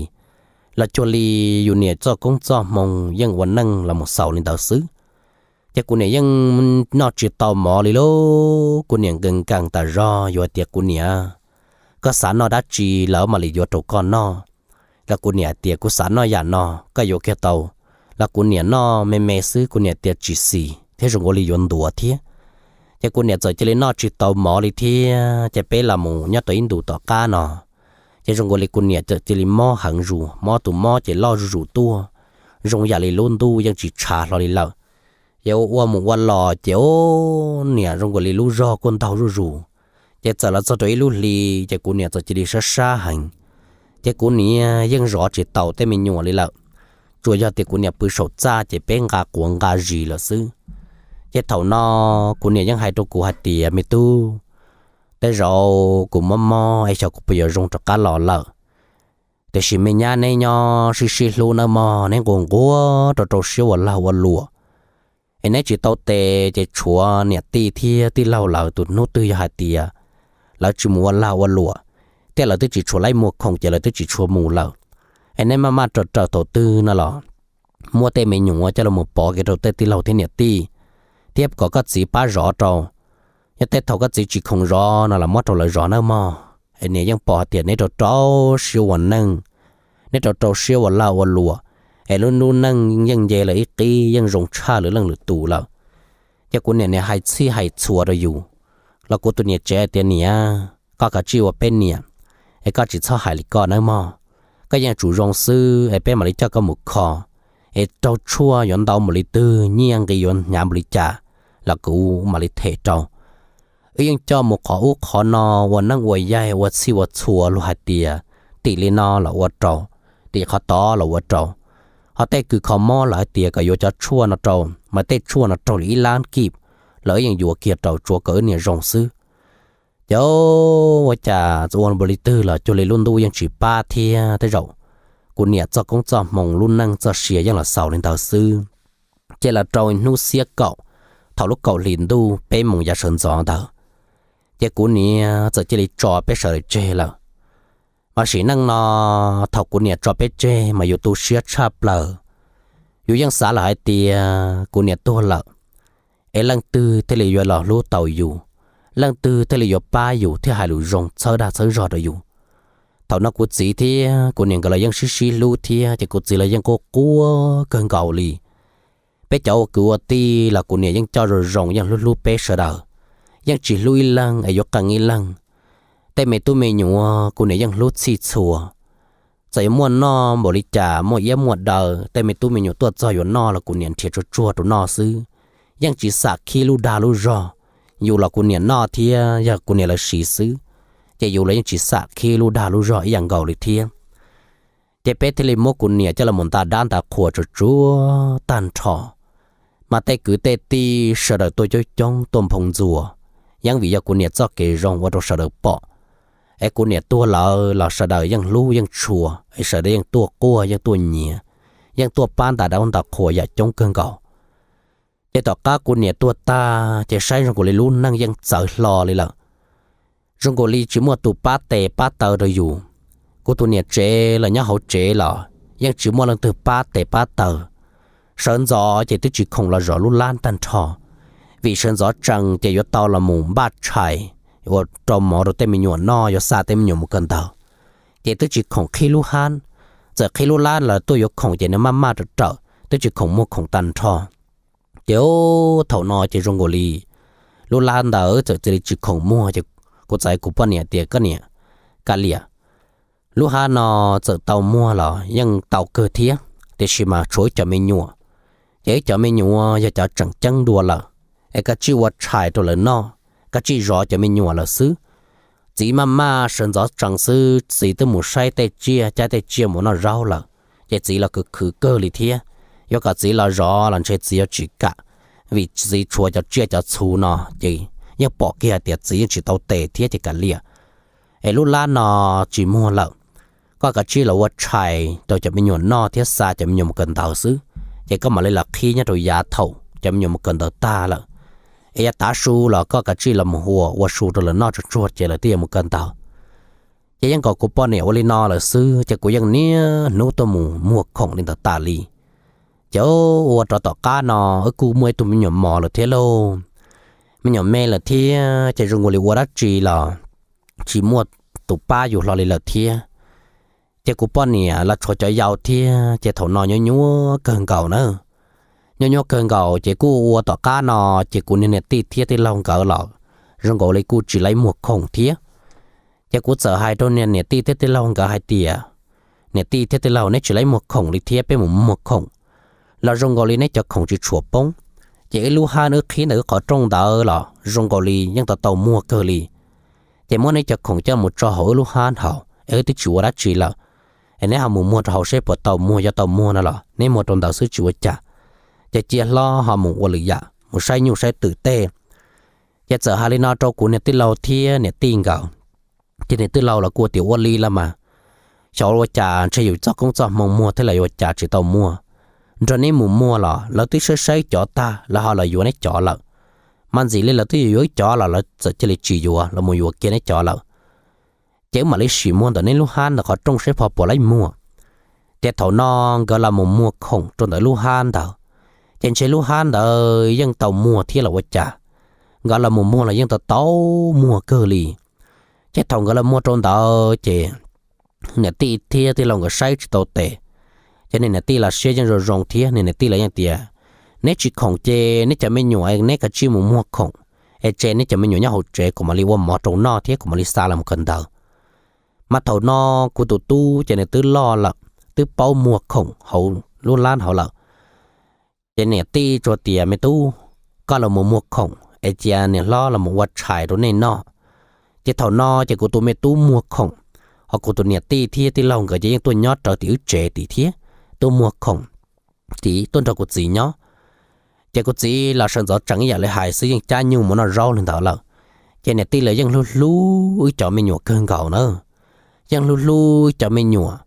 Los cuag li yus niam txoj koob txoj hmoo yeej ua neej los mus xaus li ntawd xwb. Ces kuv niam yeej noj tsis tau mov li lauj, kuv niam nkees nkees tas zog, yuav tias kuv niam, koj xav noj dab tsi lawv mam li yuav rau koj noj. Los kuv niam tias kuv xav noj yam no, koj yuav kiag tau. Los kuv niam noj me me xwb, kuv niam tias tsis xis thiab zoo nkaus li yuav ntuav thiab. Ces kuv niam txawm cia li noj tsis tau mov li thiab, ces peb los mus nyob tau ib ntus tom qab no, ces zoo nkaus li kuv niam txawm cia li mob heev zus, mob tus mob ces loj zuj zus tuaj, zoo yam li lub ntuj yeej tsis tshav hlo li lawm. Ces ua ua mus ua los ces ub, niam zoo nkaus li lub zog kuj ntaug zuj zus. Ces txawm los txog rau ib lub hli, ces kuv niam txawm cia li sab sab heev. Ces kuv niam yeej zov tsis taus tej me nyuam li lawm, tsuas yog tias kuv niam pw saum txaj ces peb nqa quav nqa zis lawm xwb. Ces thaum no kuv niam yeej hais rau kuv hais tias, me tub, tej zaum kuv mob mob es xyov kuv puas yuav zoo rov qab los lawm. Tiam sis me nyab neb nyob sib sib hlub nawb mog, neb nquag nquag rau rau siab ua lag ua luam. Es neb tsis tau tes ces tshuav niam tij thiab tij laug lawv tus hnub twg yog hais tias lawv tsis mus ua lag ua luam, thiab lawv twb tsis tshua laib muag khoom ces lawv twb tsis tshua mus lawm. Es neb maj maj raws raws thaum twg no los muab tej me nyuam coj los pov kiag rau tej tij laug thiab niam tij, thiab kom koj txiv pab zov rau. Yog tej thaum koj txiv tsis khoom zov no los muab rau lawv zov nawb mog. Es niam yeej pom hais tias neb rau rau siab ua neej, neb rau rau siab ua lag ua luam, es lub lub neej yeej nce lawm ib qib yeej zoo tshaj lwm leej lwm tus lawm. Ces kuv niam niam hais txhij hais txhua rau yus, los kuv tus niam tsev hais tias, niam, koj kav tsij ua peb niam, es koj tsis txhob hais li koj nawb mog. Koj yeej tsum zoo xwb es peb mam li coj koj mus kho, es raug tshuaj yuav ntau npaum li twg, nyiaj nqi yuav hnyav npaum li cas los kuv mam li them rau. Wb yeej coj mus qhov ub qhov no, ua neeb ua yaig ua txhij ua txhua, luag hais tias tim li no los ua rau, tim qhov tod los ua rau. Ho tej kws kho mob lawv hais tias kom yuav cov tshuaj no rau, mas tej tshuaj no raug li ib lab kib, lawv yeej yuav kiag rau tsuav kom wb niam zoo xwb. Ces ua cas txawm ua npaum li twg los cuag li lub ntuj yeej tsis pab thiab, tej zaum kuv niam txoj koob txoj hmoo lub neej txoj sia yeej los xaus li ntawd xwb. Ces los rau hnub xiab kaum, thaum lub kaum hlis ntuj peb moos yav sawv ntxov ntawd, ces kuv niam txawm cia li tso peb sawv daws tseg lawm. Mas sim neej no, thaum kuv niam tso peb tseg mas yus tu siab tshaj plaws. Yus yeej xav lawm hais tias kuv niam tuag lawm, es leej twg thiaj li yuav los hlub tau yus, leej twg thiaj li yuav pab yus thiab hais lus zoo txhawb dag txhawb zog rau yus. Thaum no kuv txiv thiab kuv niam nkawd los yeej sib sib hlub thiab, ces kuv txiv los yeej quaj quaj kawg nkaus li. Peb cov ua kwv ua tij los kuv niam yeej coj zoo zoo, yeej hlub hlub peb sawv daws, yeej tsis hlub ib leeg es yuav qee ib leeg. Tej me tub me nyuam kuv niam yeej hlub txhij txhua. Txawm yuav muaj noj npaum li cas, muaj iab muaj daw, tej me tub me nyuam tuaj txog yuav noj los kuv niam nrhiav tsuag tsuag rau noj xwb, yeej tsis xam khib lub dag lub zog. Yus los kuv niam noj thiab yog kuv niam lawv siv xwb, ces yus los yeej tsis xam khib lub dag lub zog ib yam nkaus li thiab. Ces peb thiaj li muab kuv niam coj los nta dab nta qhua tsuag tsuag tag nrho. Mas tej kwv tej tij sawv daws tuaj coob coob tuaj nphoo ntxuas, yeej vim yog kuv niam txoj kev zoo ua rau sawv daws pom. Es kuv niam tuag lawm los sawv daws yeej hlub yeej tshua, es sawv daws yeej tuaj quaj yeej tuaj nyiav, yeej tuaj pab nta dab nta qhua yam coob kawg nkaus. Ces tom qab kuv niam tuag tag ces saib zoo nkaus li lub neej yeej txawv hlo li lawm. Zoo nkaus li tsis muaj tus pab tes pab taw rau yus. Kuv tus niam tsev los nyob hauv tsev los yeej tsis muaj leej twg pab tes pab taw. Sawv ntxov ces twb tsis khoom los zov lub lab tag nrho, vim sawv ntxov tsees ces yuav tau los mus npaj tshais, ua rau mov rau tej me nyuam noj, yuav xa tej me nyuam mus kawm ntawv, ces twb tsis khoom qhib lub hab. Txawm qhib lub lab los tuaj yuav khoom ces nws maj maj rawm rawm, twb tsis khoom muag khoom tag nrho. Ces thaum no ces zoo nkaus li lub lab ntawd txawm cia li tsis khoom muag ces kuv txais kuv poj niam tias, koj niam, Kav liam, lub hab no txawm tau muag los yeej tau kawg thiab, tiam sis mas tshuav wb cov me nyuam, ces wb cov me nyuam yog cov tseem ceeb dua lawm, es koj tsij ua tshais rau lawv noj, koj tsij zov cov me nyuam lawm xwb. Txiv maj maj sawv ntxov tsees xwb, txiv twb mus saib tej tsiaj, caij tej tsiaj mus noj zaub lawm, ces txiv los khwv khwv kawg li thiab. Yuav kom txiv los zov los ntshe txiv yuav tsis kam, vim txiv tshuav cov tsiaj cov txhu no, ces yeej pom kiag hais tias txiv yeej tsis tau tes thiab ces kav liam. Es lub lab no tsis muag lawm, koj kav tsij los ua tshais rau cov me nyuam noj thiab xa cov me nyuam mus kawm ntawv xwb, ces koj mam li los qhib nyob rau yav thaum cov me nyuam mus kawm ntawv tag lawm. Es yav tav su los koj kav tsij los mus ua, ua su rau lawv noj tsuag tsuag ces lawv twb yuav mus kawm ntawv. Ces yeej kom kuv poj niam ua li no lawm xwb, ces kuv yeej niaj hnub tuaj mus muag khoom li ntawd tas li. Ces ua rov tom qab no wb kuj muaj ib tug me nyuam mos lawm thiab lauj, me nyuam me lawm thiab, ces zoo nkaus li ua dab tsi los tsis muaj tus pab yus hlo li lawm thiab. Ces kuv poj niam los tshuav cov yau thiab, ces thaum no nyuaj nyuaj kawg nkaus na. Nyuaj nyuaj kawg nkaus ces kuj ua tom qab no, ces kuv niag niam tij thiab tij laug nkawd los zoo nkaus li kuj tsis laib muag khoom thiab. Ces kuv txawm hais rau niag niam tij thiab tij laug nkawd hais tias, niam tij thiab tij laug, neb tsis laib muag khoom li thiab, peb mus muag khoom los zoo nkaus li neb cov khoom tsis tshua poob. Ces wb lub hab wb qhib ntawm wb qhov rooj ntawd los zoo nkaus li yeej tau tau muag kawg li. Ces muab neb cov khoom coj mus tso hauv wb lub hab hauv es wb twb tsis ua dab tsi lawm. Es neb ho mus muag rau hauv seb puas tau muag, yog tau muag no los neb muag rau ntawd xwb tsis ua cas. Ces cia hlob ho mus ua lwm yam, mus saib nyuj saib twm tej. Ces txawm hais li no rau kuv niag tij laug thiab niam tij nkawd. Ces niam tij laug los kuj tias ua li los mas, xyov ua cas ntshe yus txoj koob txoj hmoo muag thiab los ua cas tsis tau muag. Nrog neb mus muag los lawv twb saib saib cov tag lawv ho los yuav neb cov lawm. Mas ntxim li lawv twb yuav yuav wb cov los lawv txawm cia li tsis yuav, los mus yuav kiag neb cov lawm. Ces wb mam li sim muag ntawm neb lub hab ntawm qhov rooj seb pho puas laib muag. Ces thaum no nkawd los mus muag khoom rau ntawm lub hab ntawd, ces ntshe lub hab ntawd yeej tau muag thiab los ua cas, nkawd los mus muag los yeej tau tau muag kawg li. Ces thaum nkawd los muag rau ntawd ces niam tij thiab tij laug nkawd saib tsis tau tes, ces niag niam tij los siab yeej zoo zoo thiab, niag niam tij los yeej tias, neb tsis khoom ces neb cov me nyuam neb kav tsij mus muag khoom, es tseg neb cov me nyuam nyob hauv tsev, kuv mam li ua mov rau noj thiab kuv mam li xa los kawm ntawv. Mas thaum no kuv tus tub ces nws twb loj lawm, twb paub muag khoom hauv lub lab hauv lawm. Ces niam tij tsuas tias, me tub, koj los mus muag khoom es cia niam hlob los mus ua tshais rau nej noj. Ces thaum no ces kuv tus me tub muag khoom, ho kuv tus niam tij thiab tij laug nkawd ces yeej tuaj nyob rawv tim wb tsev tim thiab, tuaj muag khoom tid tuaj nrog kuv txiv nyob. Ces kuv txiv los sawv ntxov tsees ib yam li hais xwb, yeej cab nyuj mus noj zaub li ntawd lawm. Ces niam tij los yeej hlub hlub wb cov me nyuam kawg nkaus na, yeej hlub hlub wb cov me nyuam.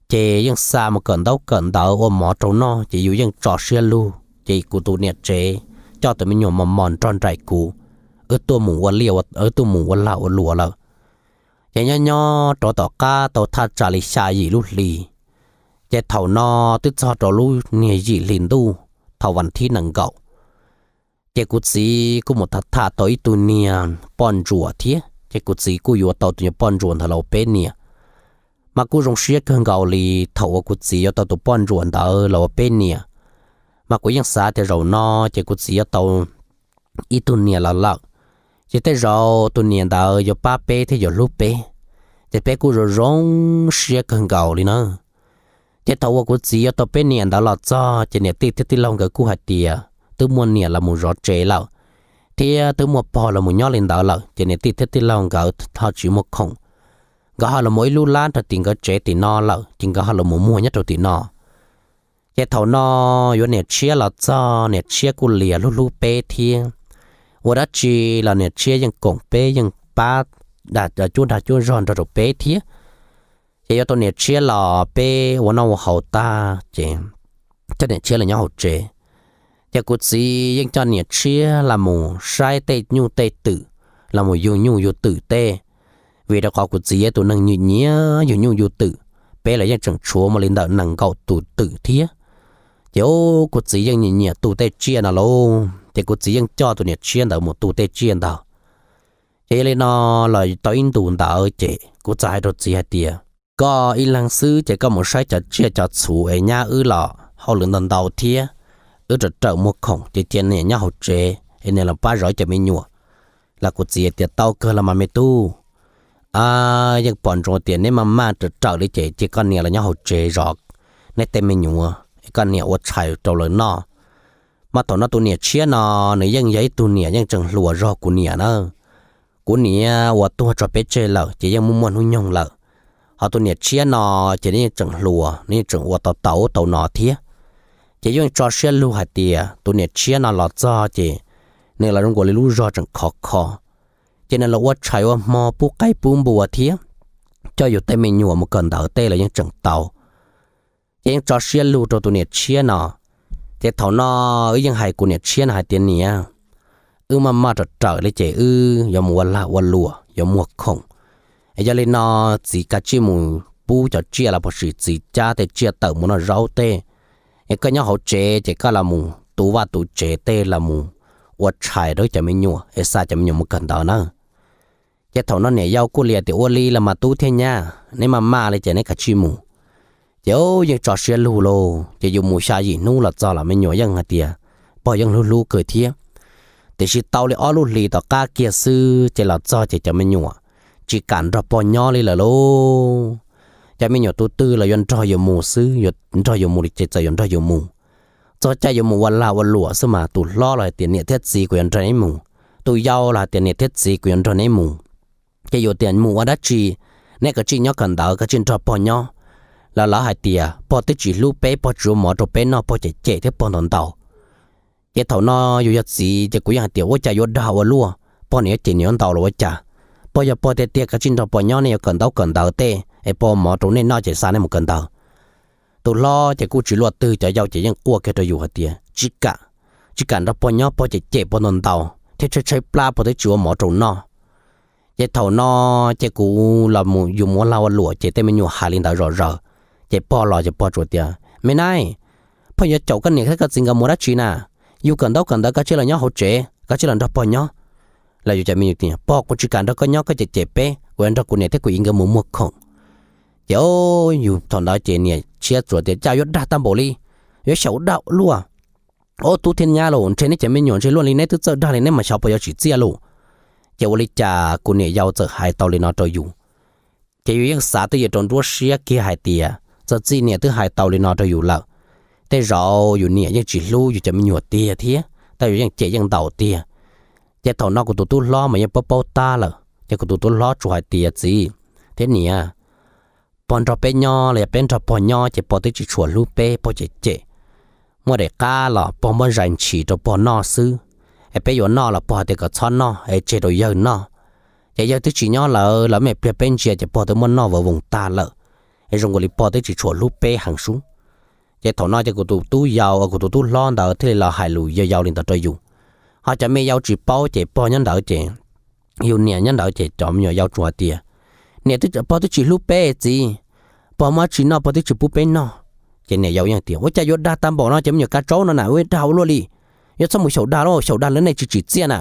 Ces yeej xa mus kawm ntaub kawm ntawv ua mov rau noj, ces yus yeej tso siab lug. Ces kuv tus niam tsev coj tus me nyuam mos mos nrog nraim kuv, wb tuaj mus ua liaj, wb tuaj mus ua lag ua luam lawm. Ces nyob nyob rov tom qab tau thaj tsam li xya yim lub hli, ces thaum no twb txog rau lub niag yim hli ntuj, thaum vas thib nees nkaum, ces kuv txiv kuj mus tham tham tau ib tug niag poj ntsuam thiab, ces kuv txiv kuj yuav tau tus niag poj ntsuam ntawd los ua peb niam. Mas kuj zoo siab kawg nkaus li, thaum uas kuv txiv yuav tau tus poj ntsuam ntawd los ua peb niam, mas kuv yeej xav tias zaum no ces kuv txiv yuav tau ib tug niam los lawm, ces tej zaum tus niam ntawd yuav pab peb thiab yuav hlub peb, ces peb kuj zoo zoo siab kawg nkaus li na. Ces thaum uas kuv txiv yuav tau peb niam ntawd los txog ces niam tij thiab tij laug nkawd kuj hais tias twb muaj niam los mus zov tsev lawm, thiab twb muaj pog los mus nyob li ntawd lawm, ces niam tij thiab tij laug nkawd ho tsis muaj khoom, nkawd ho los mus ib lub lab rau tim nkawd tsev tim no lawm, ces nkawd ho los mus muag nyob rau tim no. Ces thaum no yuav niam tshiab los txog, niam tshiab kuj lias hlub hlub peb thiab, ua dab tsi los niam tshiab yeej koom peb, yeej pab cuab dag cuab zog nrog rau peb thiab. Ces yuav tau niam tshiab los peb ua noj ua haus tag ces coj niam tshiab los nyob hauv tsev. Ces kuv txiv yeej coj niam tshiab los mus saib tej nyuj tej twm, los mus yug nyuj yug twm tej, vim rau qhov kuv txiv yog tus neeg nyiam nyiam yug nyuj yug twm, peb los yeej tseem tshuav muaj li ntawm nees nkaum tus twm thiab. Ces kuv txiv yeej nyiam nyiam tu tej tsiaj no lauj, ces kuv txiv yeej coj tus niam tshiab ntawd mus tu tej tsiaj ntawd. Ces yog li no los tau ib ntus ntawd ces kuv txawm hais rau txiv hais tias, koj ib leeg xwb ces koj mus saib cov tsiaj cov txhu es nyab wb los hauj lwm ntau ntau thiab, wb rawm rawm muag khoom ces cia niam nyob hauv tsev es niam los pab zov cov me nyuam. Los kuv txiv tias tau kawg los mas me tub, yeej pom ntsoov tias neb maj maj raws raws li ces cia koj niam los nyob hauv tsev zov neb tej me nyuam, koj niam ua tshais rau lawv noj. Mas thaum no tus niam tshiab no nws yeej yog ib tug niam yeej tseem hluas zog kuv niam na. Kuv niam uas tuag tso peb tseg lawm ces yeej muaj muaj hnub nyoog lawm, ho tus niam tshiab no ces nws yeej tseem hluas, nws yeej tseem ua tau tau tau no thiab. Ces yeej tso siab lug hais tias tus niam tshiab no los txog ces nws los zoo nkaus li lub zog tseem khov kho, ces nws los ua tshais ua hmo pub qaib pub npua thiab, coj yus tej me nyuam mus kawm ntawv tej los yeej tseem tau. Ces yeej tso siab lug rau tus niam tshiab no. Ces thaum no wb yeej hais kuv niam tshiab no hais tias niam, wb maj maj raws raws li ces wb yuav mus ua lag ua luam yuav muag khoom. Yog li no txiv kav tsij mus pub cov tsiaj los puas sim txiv cab tej tsiaj tawm mus noj zaub tej, es koj nyob hauv tsev ces koj los mus tu vaj tu tsev tej los mus ua tshais rau cov me nyuam es xa cov me nyuam mus kawm ntawv na. Ces thaum no niam yau kuj li tias ua li los mas tub thiab nyab, neb maj maj li ces neb kav tsij mus. Ces yeej tso siab lug lauj, ces yus mus xya yim hnub los txog los me nyuam yeej hais tias pog yeej hlub hlub kawg thiab. Tiam sis tau li ob lub hlis tom qab kiag xwb ces los txog ces cov me nyuam tsis kam nrog pog nyob li lawm lauj. Cov me nyuam tus twg los yuav nrog yus mus xwb, yuav nrog yus mus li ces txawm yuav nrog yus mus. Txog caij yuav mus ua lag ua luam xwb mas tus hlob los hais tias niam thiab txiv kuv yuav nrog neb mus, tus yau los hais tias niam thiab txiv kuv yuav nrog neb mus. Ces yus tias mus ua dab tsi, neb kav tsij nyob kawm ntawv kav tsij nrog pog nyob. Los lawv hais tias pog twb tsis hlub peb, pog tsis ua mov rau peb noj, pog cem cem thiab pog ntaus ntaus. Ces thaum no yus yog txiv ces kuv yeej hais tias ua cas yuav dag ua luaj, pog niam yuav cem niam yuav ntaus los ua cas. Pog yog pog tiag tiag kav tsij nrog pog nyob, nej yuav kawm ntaub kawm ntawv tej es pog ua mov rau nej noj ces xa nej mus kawm ntawv. Tus hlob ces kuj tsis luaj twg, cov yau ces yeej quaj kiag rau yus hais tias tsis kam, tsis kam nrog pog nyob, pog cem cem pog ntaus ntaus thiab tshaib tshaib plab, pog twb tsis ua mov rau noj. Ces thaum no ces kuv los yus mus ua lag ua luam ces tej me nyuam hais li ntawd zom zaws. Ces pog los ces pog tsuas tias me nab, pog yuav caum koj niam thiab koj txiv nkawd mus dab tsi na? Yus kawm ntaub kawm ntawv kav tsij los nyob hauv tsev, kav tsij los nrog pog nyob. Los yus cov me nyuam tias pog kuv tsis kam nrog koj nyob, koj cem cem peb, kuv yuav nrog kuv niam thiab kuv txiv nkawd mus muag khoom. Ces yus thaum ntawd ces niam tshiab tsuas tias cas yuav dag tag npaum li, yuav xyaum dag luaj. Ob tub thiab nyab lauj, ntshe neb cov me nyuam ntshe luaj li neb twb txawj dag li, neb mas xyov pog yuav tsim txiaj lauj. Ces ua li cas kuv niam yau txawm hais tau li no rau yus. Ces yus yeej xav twj ywm rau nruab siab kiag hais tias txawm txij niam twb hais tau li no rau yus lawm, tej zaum yus niam yeej tsis hlub yus cov me nyuam tiag thiab, tab yus yeej cem yeej ntaus tiag. Ces thaum no kuv tus tub hlob mas yeej paub paub tab lawm, ces kuv tus tub hlob tsuas hais tias txiv thiab niam, pog nrog peb nyob los yog peb nrog pog nyob ces pog twb tsis tshua hlub peb, pog cem cem. Muaj daim qab los pog muab zais ntshis rau pog noj xwb, es peb yuav noj los pog hais tias kom txhob noj es tseg rau yawg noj. Ces yawg twb tsis nyob lawm, lawv me pliag peb ntsia ces pog twb muab noj vov voos tag lawm, es zoo nkaus li pog twb tsis tshua hlub peb heev sub. Ces thaum no ces kuv tus tub yau, kuv tus tub hlob ntawd thiaj li los hais lus yau yau li ntawd rau yus. Ho cov me yau tsis paub ces pog nyob ntawd ces, yus niam nyob ntawd ces cov me nyuam yau tsuas hais tias niam, pog twb tsis hlub peb txiv, pog muab tsis noj pog twb tsis pub peb noj. Ces niam yau yeej tias ua cas yuav dag tag npaum no, cov me nyuam kav tsaub no na ua dag ua luaj li, yuav txhob mus xyaum dag lauj, xyaum dag lawm nej tsis tsim txiaj na.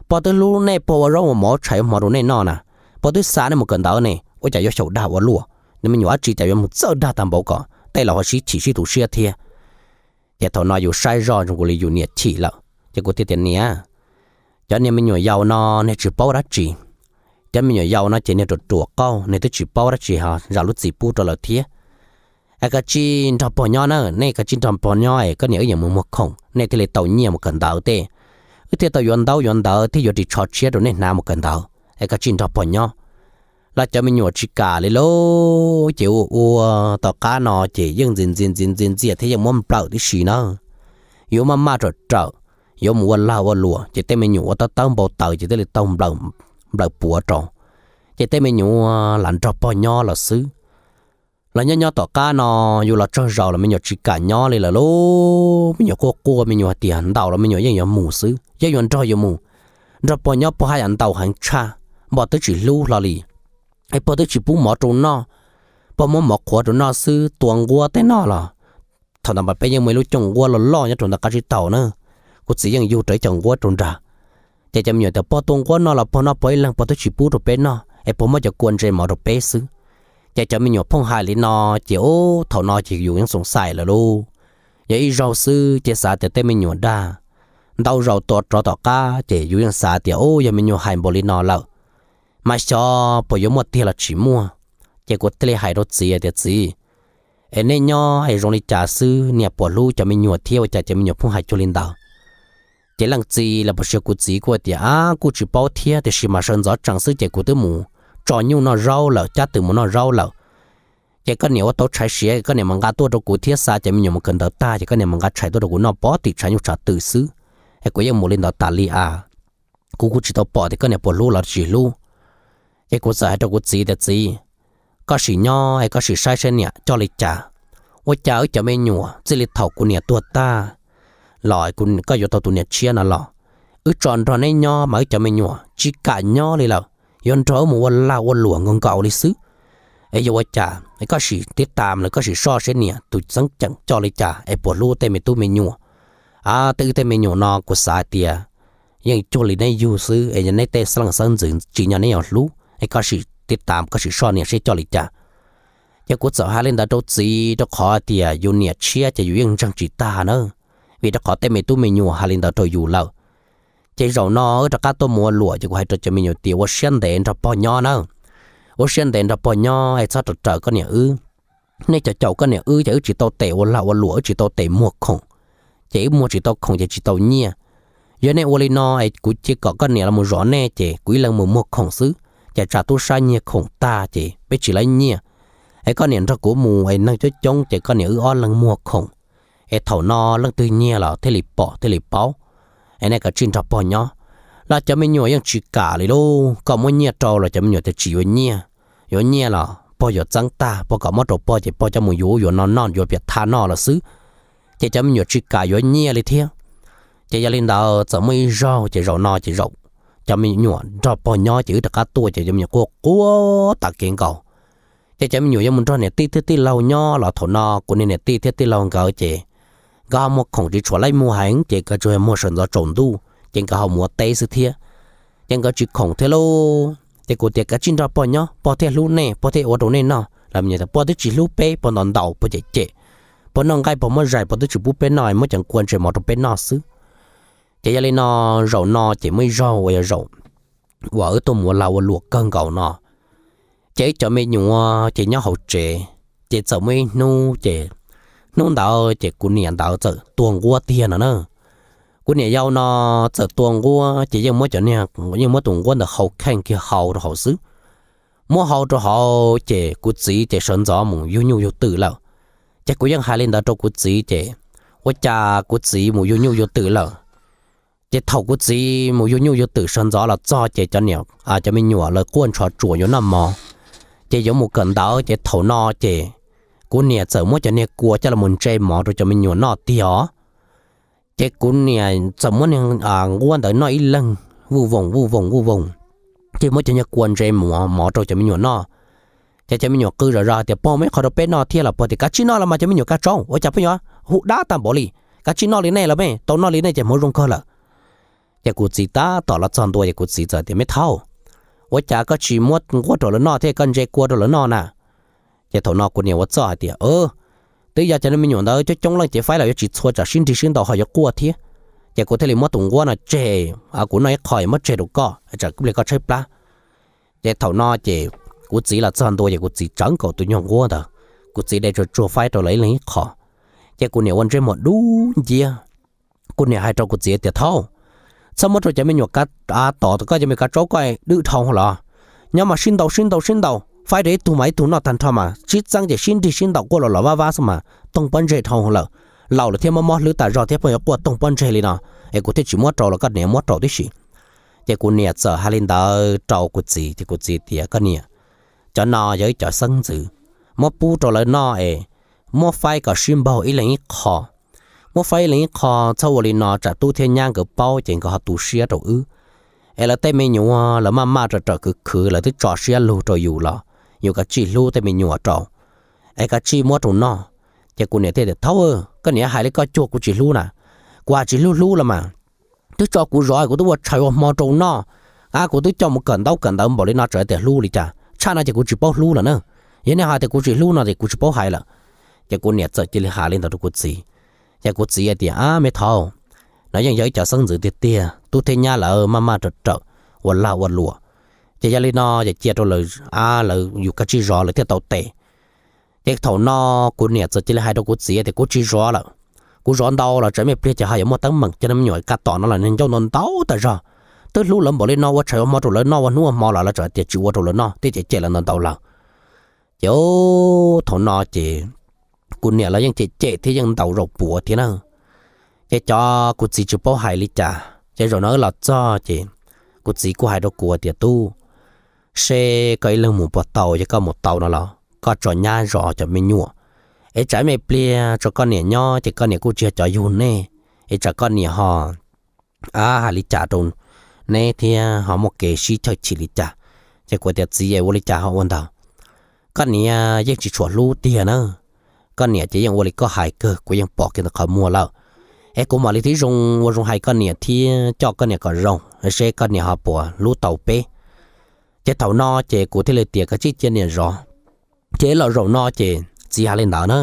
Pog twb hlub nej, pog ua zaub ua mov tshais ua hmo rau nej noj na, pog twb xa nej mus kawm ntawv ne, ua cas yuav xyaum dag ua luaj, cov me nyuam dab tsi cas yuav mus txawj dag tag npaum ko, tej laus ho sib chim sib tu siab thiab. Ces thaum no yus saib zoj zoo nkaus li yus niam chim lawm ces kuv thiaj tias niam, cov niag me nyuam yaus no niag tsis paub dab tsi. Cov me nyuam yaus no ces niag ruam ruam qauj, niag twb tsis paub dab tsi ho zam lub txim pub rau lawv thiab. Es koj tsij nrog pog nyob na, nej koj tsij nrog pog nyob es koj niam wb yuav mus muag khoom nej thiaj li tau nyiaj mus kawm ntawv tej, wb thiaj tau yuav ntaub yuav ntawv thiab yuav ris tsho tshiab rau nej hnav mus kawm ntawv. Es koj tsij nrog pog nyob. Los cov me nyuam tsis kam li lauj, ces ua ua tom qab no ces yeej ntxias ntxias ntxias ntxias ntxias thiab yeej muab nplawm tib si na. Yuav maj maj rawm rawm, yuav mus ua lag ua luam ces tej me nyuam ua tawb tawb npau taws ces thiaj li tau nplawm puav rau. Ces tej me nyuam lam nrog pog nyob los xwb. Los nyob nyob tom qab no, yus los tsaug zaus los me nyuam tsis kam nyob li lawm lauj. Me nyuam quaj quaj, me nyuam hais tias ntaus los me nyuam yeej yuav mus xwb, yeej yuav nrog yus mus. Nrog pog nyob pog haj yam ntaus heev tshaj, npog twb tsis hlub hlo li. Es pog twb tsis pub mov rau noj, pog muab mov qhuav rau noj xwb, tua nquab tej no los. Thaum ntawd mas peb yeej muaj ib lub cooj nquab loj loj nyob rau ntawm qab tsib taug na. Kuv txiv yeej yug rau ib co nquab rau nrag. Ces cov me nyuam tias pog tua nquab no los pog noj pog ib leeg, pog twb tsis pub rau peb noj es pog muab cov kua ntse mov rau peb xwb. Ces cov me nyuam phooj hais li no, ces ub thaum no ces yus yeej xoom xaim lawm lauj. Yog ib zaug xwb ces xav tias tej me nyuam dag, ntau zaus tua rov tom qab ces yus yeej xav tias ub yog me nyuam hais npaum li no lawm, mas xyov puas yuav muaj tiag los tsis muaj. Ces kuv thiaj li hais rau txiv tias, Txiv, es nej nyob es zoo li cas xwb, niam puas hlub cov me nyuam thiab ua cas cov me nyuam pheej hais cuag li ntawd? Ces leej txiv los puas sis kuv txiv kuj tias, Ab, kuj tsis paub thiab, tiam sis mas sawv ntxov tsees xwb ces kuv twb mus tso nyuj noj zaub lawm, cab twm mus noj zaub lawm. Ces koj niam ua tau tshais siav, koj niam mam nqa tuaj rau kuv thiab, xa cov me nyuam mus kawm ntawv tag ces koj niam mam nqa tshais tuaj rau kuv noj pov tim tshav nyuj tshav twm xwb. Es kuv yeej mus li ntawd tas li as. Kuv kuj tsis tau pom tias koj niam puas hlub los tsis hlub. Ces kuv txawm hais rau kuv txiv tias, Txiv, koj sim nyob es koj sim saib saib niam coj li cas. Ua cas wb cov me nyuam txij li thaum kuv niam tuag tag los koj yuav tau tus niam tshiab no los, wb tso nrog neb nyob mas wb cov me nyuam tsis kam nyob li lawm, yuav nrog wb mus ua lag ua luam nkaus nkaus li xwb. Es yuav ua cas, koj sim tib tam los koj sim soj saib niam tus txeeb ceem coj li cas es puas hlub tej me tub me nyuam. Tej wb tej me nyuam no kuv xav hais tias yeej cuag li neb yug xwb, es yog neb tej xeeb leej xeeb ntxwv tsim nyog neb yuav hlub, es koj sim tib tam koj sim soj niam saib coj li cas. Ces kuv txawm hais li ntawd rau txiv rau qhov tias yus niam tshiab ces yus yeej ntseeg tsis tag na, vim rau qhov tej me tub me nyuam hais li ntawd rau yus lawm. Ces zaum no wb rov qab tuaj mus ua luam ces kuv hais rau cov me nyuam tias ua siab ntev nrog pog nyob na, ua siab ntev nrog pog nyob es txhob raws raws koj niam wb. Nej cov caum koj niam wb ces wb tsis tau tes ua lag ua luam, wb tsis tau tes muag khoom, ces wb muag tsis tau khoom ces tsis tau nyiaj. Yog nej ua li no es kuv cia kom koj niam los mus zov nej ces kuv ib leeg mus muag khoom xwb, ces tsam tub sab nyiag khoom tag ces peb tsis laib nyiaj. Es koj niam nrog kuv mus es neeg coob coob ces koj niam wb ob leeg muag khoom, es thaum no leej twg nyiag los thiaj li pom thiaj li paub. Es nej kav tsij nrog pog nyob. Los cov me nyuam yeej tsis kam li lauj, koj muab nyiaj rau los cov me nyuam tias tsis yuav nyiaj, yuav nyiaj los pog yuav txeeb tag, pog kom muab rau pog ces pog coj mus yuav ub yuav no noj, yuav piam thaj noj lawm xwb. Ces cov me nyuam tsis kam yuav nyiaj li thiab. Ces yog li ntawd txawm muaj ib zaug ces zaum no ces zaum cov me nyuam nrog pog nyob ces wb rov qab tuaj ces cov me nyuam quaj quaj tas kev nkaus. Ces cov me nyuam yuav mus nrog niam tij thiab tij laug nyob los thaum no kuv niag niam tij thiab tij laug nkawd ces nkawd ho muag khoom tsis tshua laib muag heev ces nkawd tsuas yog muag sawv ntxov tsaus ntuj ces nkawd ho mus ua teb xwb thiab. Ces nkawd tsis khoom thiab lauj, ces kuv tias kav tsij nrog pog nyob, pog thiaj hlub nej, pog thiaj ua rau nej noj. Los pog twb tsis hlub peb, pog ntaus ntaus, pog cem cem, pog noj nqaij pog muab zais, pog twb tsis pub peb noj, muab cov kua ntses mov rau peb noj xwb. Ces yog li no, zaum no ces muaj ib zaug uas yog zaum uas wb tuaj mus ua lag ua luam kawg nkaus no, ces ib cov me nyuam ces nyob hauv tsev, ces txawm muaj ib hnub ces hnub ntawd ces kuv niam ntawd txawm tua nquab tiag no na. Kuv niam yau no txawm tua nquab ces yeej muab cov, yeej muab tus nquab ntawd hau kheej kiag hau rau hauv xwb. Muab hau rau hauv ces kuv txiv ces sawv ntxov mus yug nyuj yug twm lawm. Ces kuv yeej hais li ntawd rau kuv txiv ces ua cas kuv txiv mus yug nyuj yug twm lawm. Ces thaum kuv txiv mus yug nyuj yug twm sawv ntxov los txog ces cov niam, cov me nyuam lawv quaj ntsho tsuas yuav noj mov, ces yuav mus kawm ntawv ces thaum no ces kuv niam txawm muab cov niag kua coj los ntse mov rau cov me nyuam noj tiag os. Ces kuv niam txawm muab niag nquab ntawd noj ib leeg vuj voos vuj voos vuj voos, ces muab cov niag kua ntse mov rau cov me nyuam noj. Ces cov me nyuam qw zom zaws hais tias pog muab ib qho rau peb noj thiab los pog tias kav tsij noj los mas cov me nyuam kav tsaub, ua cas pheej yuav hu dab tag npaum li, kav tsij noj li nej los me tau noj li nej ces hmoov zoo kawg lawm. Ces kuv txiv tab tom los txog ntua ces kuv txiv txawm tias me thaub, ua cas koj tsis muab nquab rau lawv noj thiab koj ntse kua rau lawv noj na? Ces thaum no kuv niam ua txuj hais tias twb yog cov me nyuam ntawd coob coob leej ces faib los yuav tsis txhua tsam sib nrig sib ntaus ho yuav quaj thiab. Ces kuv thiaj li muab tus nquab no tseg, kuv noj ib qho es muab tseg rau koj tsam kuv pliag koj tshaib plab. Ces thaum no ces kuv txiv los txog ntua ces kuv txiv tsawv nkaus tus nyuag nquab ntawd, kuv txiv de tsuag tsuag faib rau lawv ib leeg ib qho. Ces kuv niam ua ntsej muag dub nciab, kuv niam hais rau kuv txiv tias thaub, txhob muab rau cov me nyuam kav, tom koj cov me nyuam kav tsaub koj dwb dhau los, nyob mas sib ntaus sib ntaus sib ntaus faib rau ib tug mas ib tug noj tag nrho mas sib txeeb ces sib nrig sib ntaus quaj los los vab vab xwb mas toog pob ntseg dhau lawm. Laus lawm thiab mob mob hlwb tas zog thiab pheej yuav quaj toog pob ntseg li no, es kuv thiaj tsis muab rau los koj niam muab rau tib si. Ces kuv niam txawm hais li ntawd rau kuv txiv ces kuv txiv tias koj niam, cov no yog ib cov xeeb ntxwv, muab pub rau lawv noj es muab faib kom sib npaug ib leeg ib qho. Muab faib ib leeg ib qho, txhob ua li no tsam tub thiab nyab nkawd paub ces nkawd ho tu siab rau wb. Es lawv tej me nyuam lawv maj maj rawm rawm khwv khwv lawv twb tso siab lug rau yus los yus kav tsij hlub tej me nyuam rau, es kav tsij muab rau noj. Ces kuv niam thiaj tias thaub, koj niam hais li koj cuag kuv tsis hlub na, kuv hais tsis hlub hlub los mas, twb tso kuv zov kuv twb ua tshais ua hmo rau noj, a kuv twb coj mus kawm ntaub kawm ntawv npaum li no tseem tias hlub li cas, tshaj no ces kuv tsis paub hlub lawm na. Yog nej hais tias kuv tsis hlub no ces kuv tsis paub hais lawm. Ces kuv niam txawm cia li hais li ntawd rau kuv txiv. Ces kuv txiv hais tias ab me thaub, no yeej yog ib cov xeeb ntxwv tiag tiag, tub thiab nyab lawv maj maj rawm rawm ua lag ua luam, Ces yog li no ces cia rau lawv, a, lawv yus kav tsij zov lawv thiaj tau tes. Ces thaum no kuv niam txawm cia li hais rau kuv txiv tias kuv tsis zov lawm, kuv zov ntau los tsam me pliag ces ho yuav muaj teeb meem, cov me nyuam kaj tom no los ncauj ntau ntau tas zog, twb hlub lawv npaum li no, ua tshais ua hmo rau lawv noj, ua hnub ua hmo los lawv tsam tias tsis ua rau lawv noj, thiaj cem cem lawv ntau ntau lawm. Ces thaum no ces kuv niam los yeej cem cem thiab yeej ntaus zaum puav thiab na. Ces cov kuv txiv tsis paub hais li cas, ces zaum no wb los txog ces kuv txiv kuj hais rau kuv tias, Tub, seb koj ib leeg mus puas tau, yog koj mus tau no los koj tso nyab zov cov me nyuam, es tsam me pliag tso koj niam nyob ces koj niam kuj tsis yog cov yug nej, es tsam koj niam ho, a, hais li cas rau neb thiab ho muaj kev sib chaw chim li cas. Ces kuv tias, Txiv, es ua li cas ho ua ntawd? Koj niam yeej tsis tshua hlub tiag na. Koj niam ces yeej ua li koj hais kawg, kuv yeej pom kiag ntawm qhov muag lawm. Es kuv mam li thiaj zoo ua zoo hais koj niam thiab coj koj niam kom zoo, seb koj niam ho puas hlub tau peb. Ces thaum no ces kuv thiaj li tias, Kav tsij cia niam zov. Ces los zaum no ces txiv hais li ntawd na,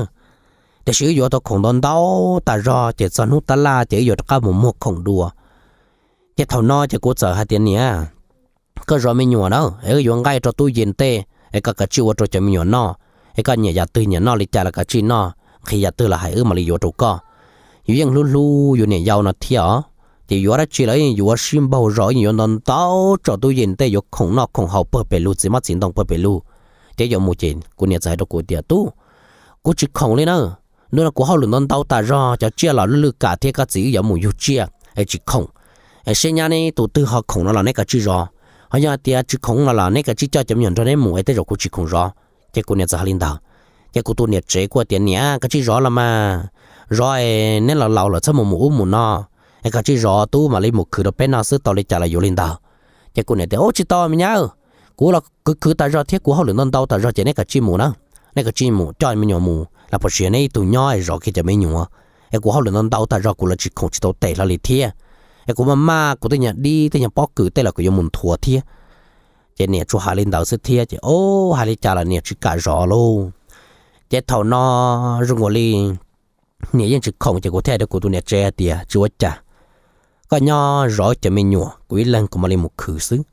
tiam sis wb yuav tau khoom ntau ntau tas zog ces txog hnub tab laj ces wb yuav rov qab mus muag khoom dua. Ces thaum no ces kuv txawm hais tias, Niam, koj zov me nyuam na, es wb yuav nqaij rau tub yees tej, es koj kav tsij ua rau cov me nyuam noj, es koj nyiam yam twg nyiam noj li cas los kav tsij noj, nqhis yam twg los hais wb mam li yuav rau koj. Yus yeej hlub hlub yus niam yau no thiab os, ces yuav dab tsi los yeej yuav sib npaug zog, yeej yuav ntau ntau tso tub yees tej, yuav khoom noj khoom haus pawg pem lug, txiv hmab txiv ntoo pawg pem lug. Ces yuav mus ces kuv niam txawm hais rau kuv tias, Tub, kuv tsis khoom li na. Hnub no kuv hauj lwm ntau ntau tas zog, cov tsiaj los lwj lwj kam thiab, koj txiv wb yuav mus yug tsiaj es tsis khoom. Es seb nyab neb tus twg ho khoom no los neb kav tsij zov, ho yog hais tias tsis khoom no los neb kav tsij coj cov me nyuam nrog neb mus, es tej zaum kuv tsis khoom zov. Ces kuv niam txawm hais li ntawd. Ces kuv tus niam tsev kuj tias, Niam, kav tsij zov los mas, zov es neb los laus lawm txhob mus mus ub mus no, es kav tsij zov, tub mam li mus khwv rau peb noj xwb, tau li cas los yuav li ntawd. Ces kuv niam tias, Ub, tsis tau me nyab, kuv los khwv khwv tas zog thiab kuv hauj lwm ntau ntau tas zog, ces neb kav tsij mus na. Neb kav tsij mus coj me nyuam mus los puas siav, neb ib tug nyob es zov kiag cov me nyuam, es kuv hauj lwm ntau ntau tas zog, kuv los tsis khoom tsis tau tes hlo li thiab. Es kuv maj maj, kuv tej nyuag dib tej nyuag pob kws tej los kuv yuav mus nthuav thiab. Ces niam tsuas hais li ntawd xwb thiab, ces o, hais li cas los niam tsis kam zov lauj. Ces thaum no zoo nkaus li niam yeej tsis khoom, ces kuv thiaj hais rau kuv tus niam tsev hais tias, Tsis ua cas, koj nyob zov cov me nyuam, kuv ib leeg kuv mam li mus khwv xwb.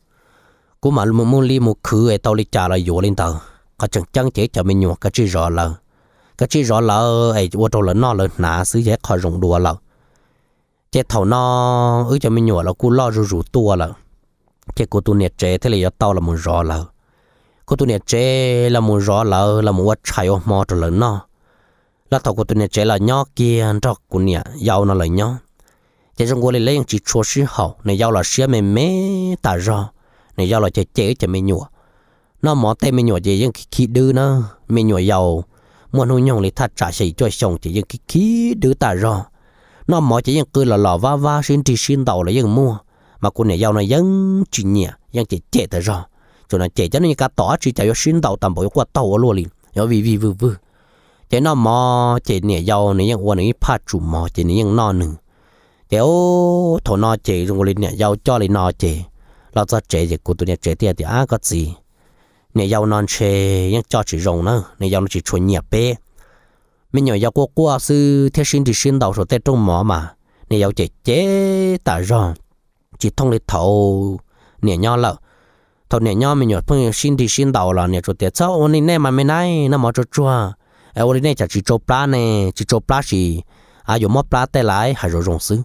Kuv mam mus li mus khwv es tau li cas los yuav li ntawd. Qhov tseem ceeb ces wb cov me nyuam kav tsij zov lawv, kav tsij zov lawv es ua rau lawv noj lawv hnav xwb yog ib qho zoo dua lawm. Ces thaum no wb cov me nyuam los kuj loj zuj zus tuaj lawm, ces kuv tus niam tsev thiaj li yuav tau los mus zov lawv. Kuv tus niam tsev los mus zov lawv, los mus ua tshais ua hmo rau lawv noj. Los thaum kuv tus niam tsev los nyob kiag nrog kuv niam yau no lawv nyob, ces zoo nkaus li lawv yeej tsis tshua sib haum, niam yau los siab me me tas zog, niam yau los cem cem wb cov me nyuam. Noj mov tej me nyuam ces yeej khib khib dwb na, me nyuam yaus muaj hnub nyoog li thaj tsam xya yim cuaj xyoo ces yeej khib khib dwb tas zog. Noj mov ces yeej qw los los vab vab sib nrig sib ntaus los yeej muaj, mas kuv niam yau no yeej tsis nyiam, yeej cem cem tas zog. Tsuas no cem cov no yeej kav tom dab tsi cas yuav sib ntaus tas npaum yuav quaj taug ua luaj li, yuav vij vij vwj vwg. Ces noj mov ces niam yau nws yeej ua nws ib phaj tsum mov ces nws yeej noj nws. Ces thaum no ces zoo nkaus li niam yau coj li no ces los txog tsev ces kuv tus niam tsev thiaj tias, Ab koj txiv, niam yau no ntshe yeej coj tsis zoo na, niam yau no tsis tshua nyiam peb. Me nyuam yaus quaj quaj xwb thiab sib nrig sib ntaus saum tej rooj mov mas niam yau cem cem tas zog, tsis thooj li thaum niam nyob lawm. Thaum niam nyob me nyuam pheej sib nrig sib ntaus los niam tsuas tias, Txhob ua li nej mas me nab, noj mov tsuag tsuag, ua li nej tsam tsis tsau plab ne, tsis tsau plab sis yuav mob plab tej lawm, hais zoo zoo xwb.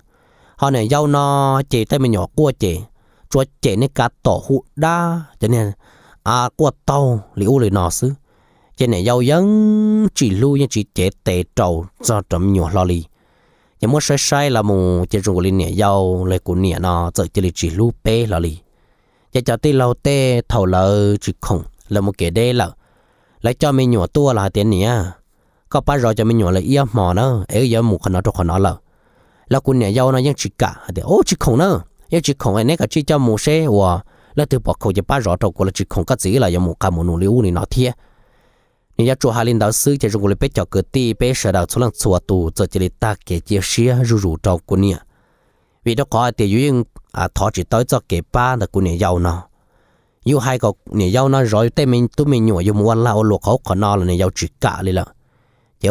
Ho niam yau no ces tej me nyuam quaj ces tsuas cem niag kav tom hu dab, cov niag quaj taug li ub li no xwb. Ces niam yau yeej tsis hlub yeej tsis cev tes rau txog rau me nyuam hlo li. Ces muab saib saib los mus ces zoo nkaus li niam yau los kuv niam no txawm cia li tsis hlub peb hlo li. Ces cov tij laug tej thaum lawv tsis khoom lawv mus kev deb lawm, lawv coj me nyuam tuaj los hais tias, Niam, koj pab zov cov me nyuam lawv ib ob hmo na, es wb yuav mus qhov no rau qhov no lawm. Los kuv niam yau no yeej tsis kam hais tias, Ub, tsis khoom na, yeej tsis khoom es neb kav tsij coj mus seb ua leej twg pom khoom ces pab zov rau, kuv los tsis khoom, koj txiv wb los yuav mus qab mus nus li ub li no thiab. Niam yau tsuas hais li ntawd xwb ces zoo nkaus li peb cov kwv tij peb sawv daws txhua leej txhua tus txawm cia li tag kev cia siab zuj zus rau kuv niam. Vim rau qhov hais tias yus yeej thov tsis tau ib txoj kev pab ntawm kuv niam yau no. Yus hais kom niam yau no zov yus tej tub me nyuam, yus mus ua lag ua luam qhov ub qhov no los niam yau tsis kam li lawm. Ces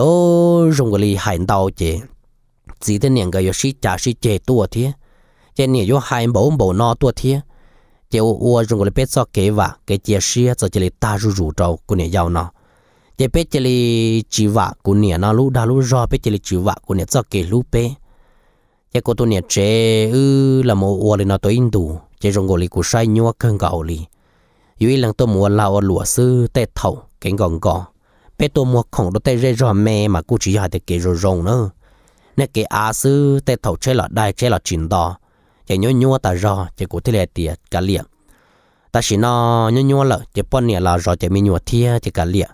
zoo nkaus li hais ntau ces txiv thiab niam nkawd yuav sib cav sib ceg tuaj thiab, ces niam yuav hais npaum ub npaum no tuaj thiab. Ces ua ua zoo nkaus li peb txoj kev vam kev cia siab txawm cia li tag zuj zus rau kuv niam yau no. Ces peb cia li tsis vam kuv niam no lub dag lub zog, peb cia li tsis vam kuv niam txoj kev hlub peb. Ces kuv tus niam tsev wb los mus ua ua li no tau ib ntus ces zoo nkaus li kuv saib nyuaj kawg nkaus li. Yus ib leeg tuaj mus ua lag ua luam xwb, tej thaum kev nkaus nkaus, peb tuaj muag khoom rau tej zej zog me mas kuj tsis yog hais tias kev zoo zoo na. Nej kev av xwb, tej thaum tsheb los dai tsheb los tsis nto, ces nyuab nyuab tas zog ces kuv thiaj li hais tias kav liam, tam sim no nyuab nyuab lawm ces poj niam los zov cov me nyuam thiab ces kav liam,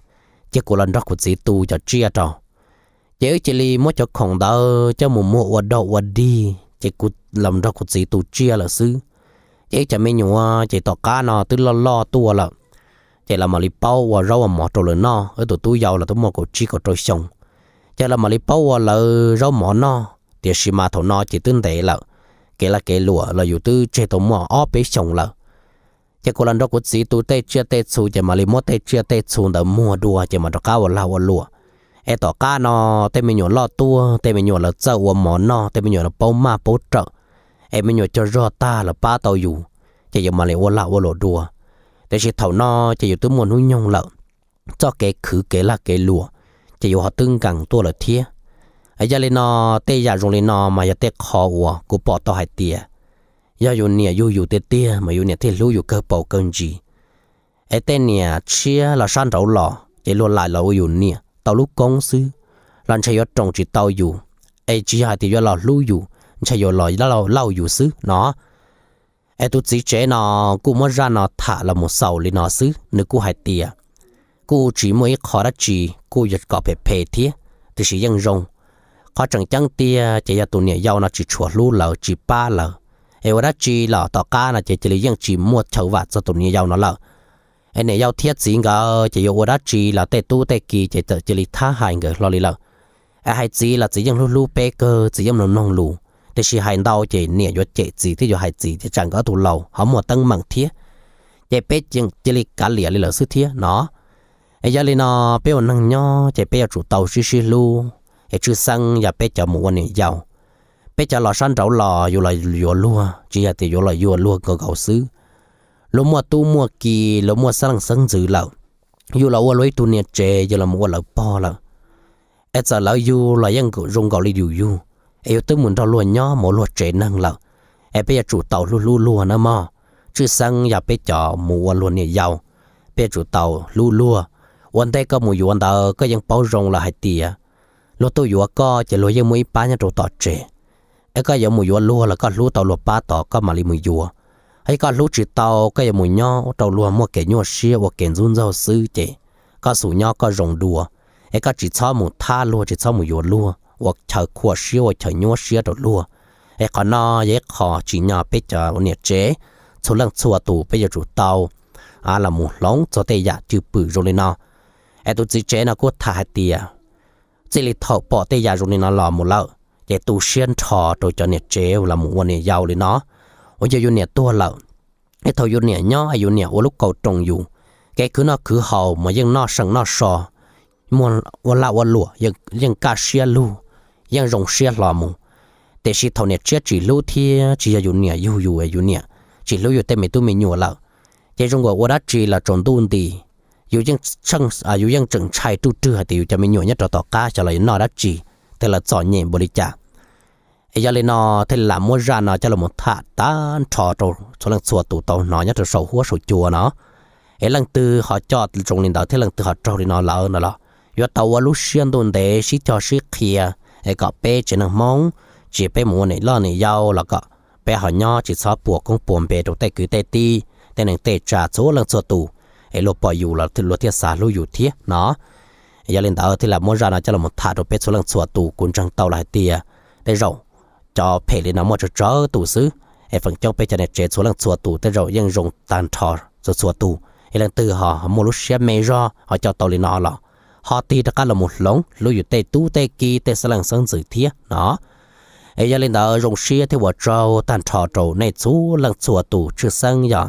ces kuv los nrog kuv txiv tu cov tsiaj rau. Ces wb cia li muab cov khoom ntawd coj mus muag ua dog ua dig ces kuv los nrog kuv txiv tu tsiaj lawm xwb. Ces wb cov me nyuam ces tom qab no twb loj loj tuaj lawm, ces lawv mam li paub ua zaub ua mov rau lawv noj. Wb tus tub yau los twb muaj kaum tsib kaum rau xyoo, ces lawv mam li paub ua lawv zaub mov noj. Tiam sis mas thaum no ces twb ntev lawm, kev lag kev luam los yus twb tseg tau muaj ob peb xyoos lawm. Ces kuv los nrog kuv txiv tu tej tsiaj tej txhu ces mam li muab tej tsiaj tej txhu ntawd muag dua ces mam rov qab ua lag ua luam. Es tom qab no tej me nyuam loj tuaj, tej me nyuam lawv txawj ua mov noj, tej me nyuam lawv paub maj paub rawm, es me nyuam cog zog tag lawv pab tau yus, ces yus mam li ua lag ua luam dua. Tiam sis thaum no ces yus twb muaj hnub nyoog lawm, txoj kev khwv kev lag kev luam ces yus ho twb nkees tuaj lawm thiab. Yog li no, tej yam zoo li no mas yog tej qho uas kuv pom tau hais tias yog yus niam yug yus tiag tiag mas yus niam thiaj hlub yus kawg paus kawg ntsis. Es tej niam tshiab los sab nraud los ces luag lam los ua yus niam tau lub koob xwb, los ntshe yuav roos tsis tau yus. Es tsis yog hais tias yuav los hlub yus, ntshe yuav los lauj yus xwb no. Es tus txiv tsev no kuj muab zaj no tham los mus xaus li no xwb, nws kuj hais tias kuj tsis muaj ib qho dab tsi, kuj yuav kom phem phem thiab, tiam sis yeej zoo. Qhov tseem ceeb tiag ces yog tus niam yau no tsis tshua hlub lawv tsis pab lawv, es ua dab tsi los tom qab no ces cia li yeej tsis muaj chaw vam txog tus niam yau no lawm. Es niam yau thiab txiv nkawd ces yuav ua dab tsi los tej tub tej ki ces txawm cia li thab hais nkawd hlo li lawm. Es hais txiv los txiv yeej hlub hlub peb kawg, txiv yeej mloog mloog lus, tiam sis hais ntau ces niam yuav cem txiv thiab yuav hais txiv ces tsam nkawd ob tug laus ho muaj teeb meem thiab, ces peb cia li kav liam li lawm xwb thiab no. Es yog li no peb ua neeg nyob ces peb yuav tsum tau sib sib hlub, es tshwj xeeb yog peb cov mus ua niam yau. Peb cov los sab nraud los yus los yuav luag tsis yog tias yuav los yuav luag nkaus nkaus xwb. Luag muaj tub muaj ki, luag muaj xeeb leej xeeb ntxwv lawm, yus los ua luag ib tug niam tsev, yus los mus ua lawv pog lawm, es txawm lawv yug los yeej zoo nkaus li yus yug, es yus twb mus nrog luag nyob mus ua luag tsev neeg lawm, es peb yuav tsum tau hlub hlub luag nawb mog. Tshwj xeeb yog peb cov mus ua luag niam yau, peb yuav tsum tau hlub luag. Ua ntej koj mus yuav ntawd koj yeej paub zoo lawm hais tias luag tuaj yuav koj ces luag yeej muaj ib pab nyob rau tom tsev. Es koj yuav mus yuav luag los koj hlub tau luag pab tod koj mam li mus yuav. Hos yog koj hlub tsis tau, koj yuav mus nyob rau luag muaj kev nyuaj siab ua kev ntxub ntxaug xwb ces koj xub nyob koj zoo dua, es koj tsis txhob mus thab luag tsis txhob mus yuav luag ua chaw khuam siab ua chaw nyuaj siab rau luag. Es qhov no yog ib qho tsim nyog peb cov ua niam tsev txhua leej txhua tus peb yuav tsum tau los mus hloov txog tej yam cwj pwm zoo li no. Es tus txiv tsev no kuj tham hais tias txij li thaum pom tej yam zoo li no los mus lawm ces tu siab nrho rau cov niam tsev los mus ua niam yau li no. Uas yog yus niam tuag lawm, es thaum yus niam nyob es yus niam ua lub kaus roos yus, kev khwv noj khwv haus mas yeej noj seem noj so, muaj ua lag ua luam yeej kaj siab lug, yeej zoo siab hlo mus. Tiam sis thaum niam tshiab tsis hlub thiab tsis yog yus niam yug yus, yus niam tsis hlub yus tej me tub me nyuam lawm, ces zoo nkaus ua dab tsi los tsaus ntuj nti, yus yeej tseem ntshai ruj rwg hais tias yus cov me nyuam nyob rau tom qab xyov los yuav noj dab tsi, tej lawv txom nyem npaum li cas. Es yog li no thiaj li lam muab zaj no coj los tham tag nrho rau txhua leej txhua tus tau hnov nyob rau saum huab saum cua no. Es leej twg ho coj zoo li ntawd thiab leej twg ho raug li no lawm no los yuav tau ua lub siab ntuj ntev sib cog sib qhia, es kom peb tsev neeg Hmoob, tsis peb mus ua niam loj niam yau los kom peb ho nyob tsis txhob puas koob puas npe rau tej kwv tej tij, tej neej tej tsa txhua leej txhua tus, es luag pom yus los luag thiaj xav hlub yus thiab no. Yog li ntawd thiaj lam muab zaj no coj los tham rau peb txhua leej txhua tus. Kuv ntseeg tau los hais tias tej zaum cov phem li no muaj tsawg tsawg tus xwb, es feem coob peb cov niam tsev txhua leej txhua tus tej zaum yeej zoo tag nrho txhua txhua tus. Es leej twg ho muaj lub siab me zog ho coj tau li no los ho tig rov qab los mus hloov hlub yus tej tub tej ki tej xeeb leej xeeb ntxwv thiab no. Es yog li ntawd zoo siab thiab ua tsaug tag nrho rau nej txhua leej txhua tus, tshwj xeeb yog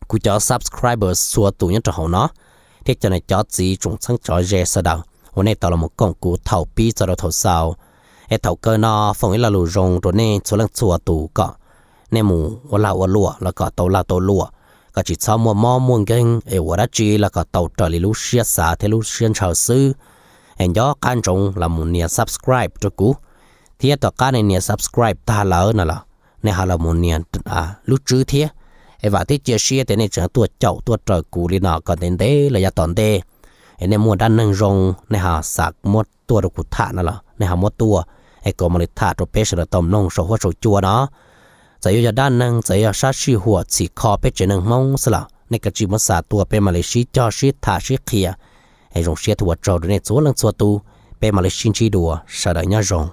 kuv cov subscribers txhua tus nyob rau hauv no, thiab cov niam cov txiv tsoom txheeb tsoom ze sawv daws uas nej tau los koom kuv thaum pib txog rau thaum xaus. Es thaum kawg no foom ib lo lus zoo rau nej txhua leej txhua tus kom nej mus ua lag ua luam los kom tau lag tau luam, koj tsis txhob muaj mob muaj nkeeg es ua dab tsi los kom tau raws li lub siab xav thiab lub siab ntshaw xwb. Es nco qab ntsoov los mus nias subscribe rau kuv, thiab tom qab nej nias subscribe tag lawm no los nej ho los mus nias lub tswb thiab. Es vam thiab cia siab tias nej tseem tuaj caum tuaj raws kuv li no kom ntev ntev los yav tom ntej. Es nej muaj dab neeg zoo nej ho xav muab tuaj rau kuv tham no los nej ho muab tuaj, es kuv mam li tham rau peb sawv daws tau mloog saum huab saum cua no. Txawm yuav yog dab neeg, txawm yog sab sij huam txhim kho peb tsev neeg Hmoob xwb los nej kav tsij muab xa tuaj, peb mam li sib cog sib tham sib qhia. Es zoo siab thiab ua tsaug rau nej txhua leej txhua tus, peb mam li sib ntsib dua, sawv daws nyob zoo.